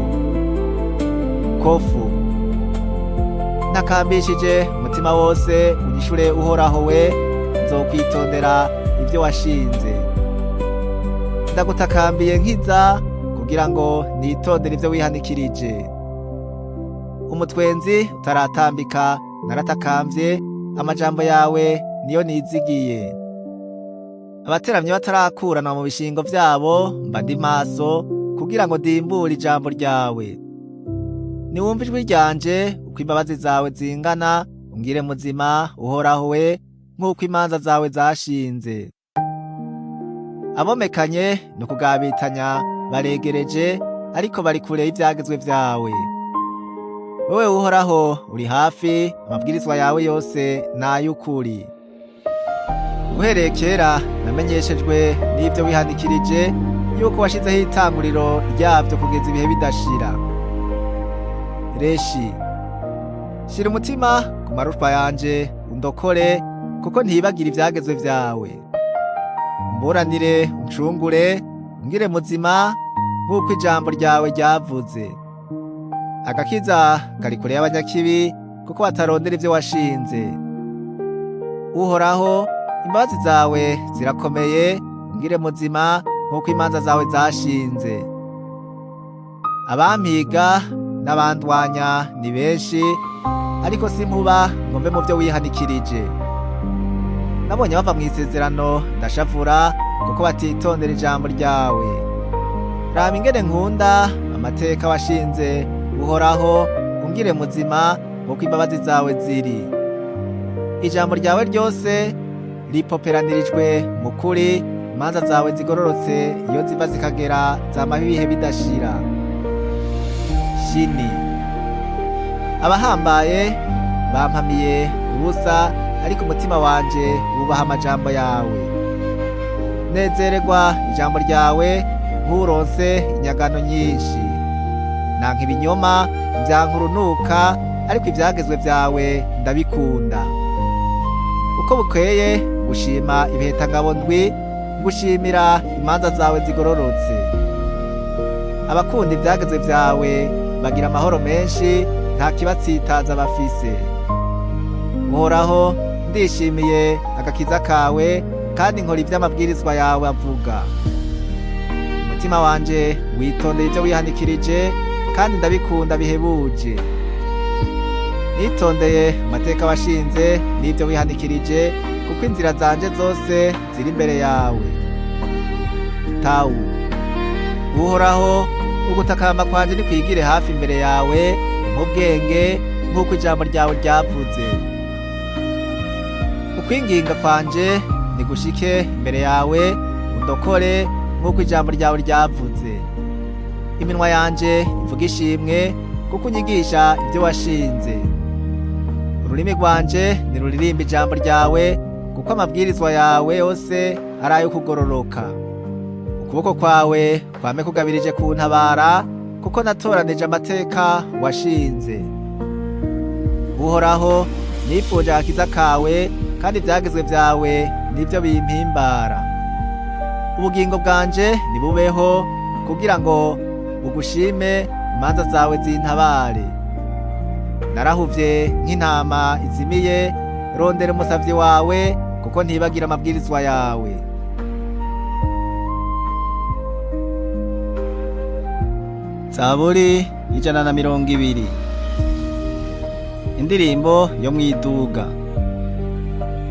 Kofu. Ntakambishije umutima wose, unyishure Uhoraho we, nzokwitondera ivyo washinze. Ndagutakambiye nkiza, kugira ngo nitondere ivyo wihanikirije. Umutwenzi utaratambika naratakambye, amajambo yawe niyo nizigiye. Abateramyi batarakuranwa mu bishingo vyabo, mba ndi maso kugira ngo ndimbure ijambo ryawe. Niwumve ijwi ryanje uko imbabazi zawe zingana, ungire muzima Uhoraho we, nk'uko imanza zawe zashinze. Abomekanye ni ukugabitanya baregereje, ariko bari kure y'ivyagezwe vyawe. Wewe Uhoraho uri hafi, amabwirizwa yawe yose n'ay'ukuri. Uhereye kera namenyeshejwe n'ivyo wihanikirije, yuko washizeho itanguriro ryavyo kugeza ibihe bidashira. Reshi. Shira umutima ku marushwa yanje undokore, kuko ntibagira ivyagezwe vyawe. Umburanire uncungure, ungire muzima nk'uko ijambo ryawe ryavuze. Agakiza kari kure y'abanyakibi, kuko batarondera ivyo washinze. Uhoraho, imbabazi zawe zirakomeye, ungire muzima nk'uko imanza zawe zashinze. Abampiga n'abandwanya ni benshi, ariko simpuba ngo mve mu vyo wihanikirije. Nabonye bava mw'isezerano ndashavura, kuko batitondera ijambo ryawe. Raba ingene nkunda amateka washinze, Uhoraho, ungire muzima nk'uko imbabazi zawe ziri. Ijambo ryawe ryose ripoperanirijwe mu kuri, imanza zawe zigororotse iyo ziva zikagera zamaho ibihe bidashira. Shini. Abahambaye bampamiye ubusa, ariko umutima wanje wubaha amajambo yawe. Nezererwa ijambo ryawe nk'uronse inyagano nyinshi. Nanka ibinyoma vyankurunuka, ariko ivyagezwe vyawe ndabikunda. Uko bukeye ngushima ibihekangabo ndwi, ngushimira imanza zawe zigororotse. Abakunda ivyagezwe vyawe bagira amahoro menshi, nta kibatsitaza bafise. Uhoraho, ndishimiye agakiza kawe, kandi nkora ivy'amabwirizwa yawe avuga. Umutima wanje witondeye ivyo wihanikirije, kandi ndabikunda bihebuje. Nitondeye amateka washinze n'ivyo wihanikirije, kuko inzira zanje zose ziri imbere yawe. Tawu. Uhoraho, ugutakamba kwanje nikwigire hafi imbere yawe, umpe ubwenge nk'uko ijambo ryawe ryavuze. Ukwinginga kwanje nigushike imbere yawe, undokore nk'uko ijambo ryawe ryavuze. Iminwa yanje ivuga ishimwe, kuko unyigisha ibyo washinze. Ururimi rwanje niruririmba ijambo ryawe, kuko amabwirizwa yawe yose ari ayo kugororoka. Ukuboko kwawe kwame kugabirije kuntabara, kuko natoranije amateka washinze. Uhoraho, nifuje agakiza kawe, kandi ivyagezwe vyawe nivyo bimpimbara. Ubugingo bwanje nibubeho, kugira ngo bugushime, imanza zawe zintabare. Narahuvye nk'intama izimiye, rondera umusavyi wawe, kuko ntibagira amabwirizwa yawe. Zaburi 120. Indirimbo yo mwiduga.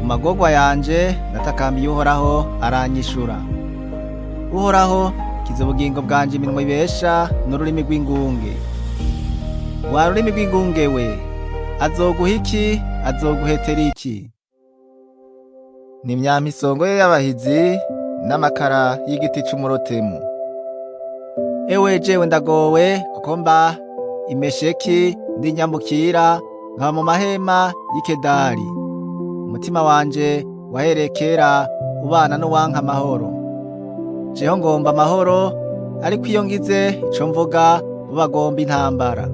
Mu magorwa yanje natakambiye Uhoraho, aranyishura. Uhoraho, kiza ubugingo bwanje iminwa ibesha n'ururimi rw'ingunge. Wa rurimi rw'ingunge we, azoguha iki? Azoguhetera iki? Ni imyampi isongoye y'abahizi n'amakara y'igiti c'umurotemu. Ewe jewe ndagowe, kuko mba imesheki ndi nyambukira, nkaba mu mahema y'Ikedari. Umutima wanje wahereye kera ubana n'uwanka amahoro. Jeho ngomba amahoro, ariko iyo ngize ico mvuga bo bagomba intambara.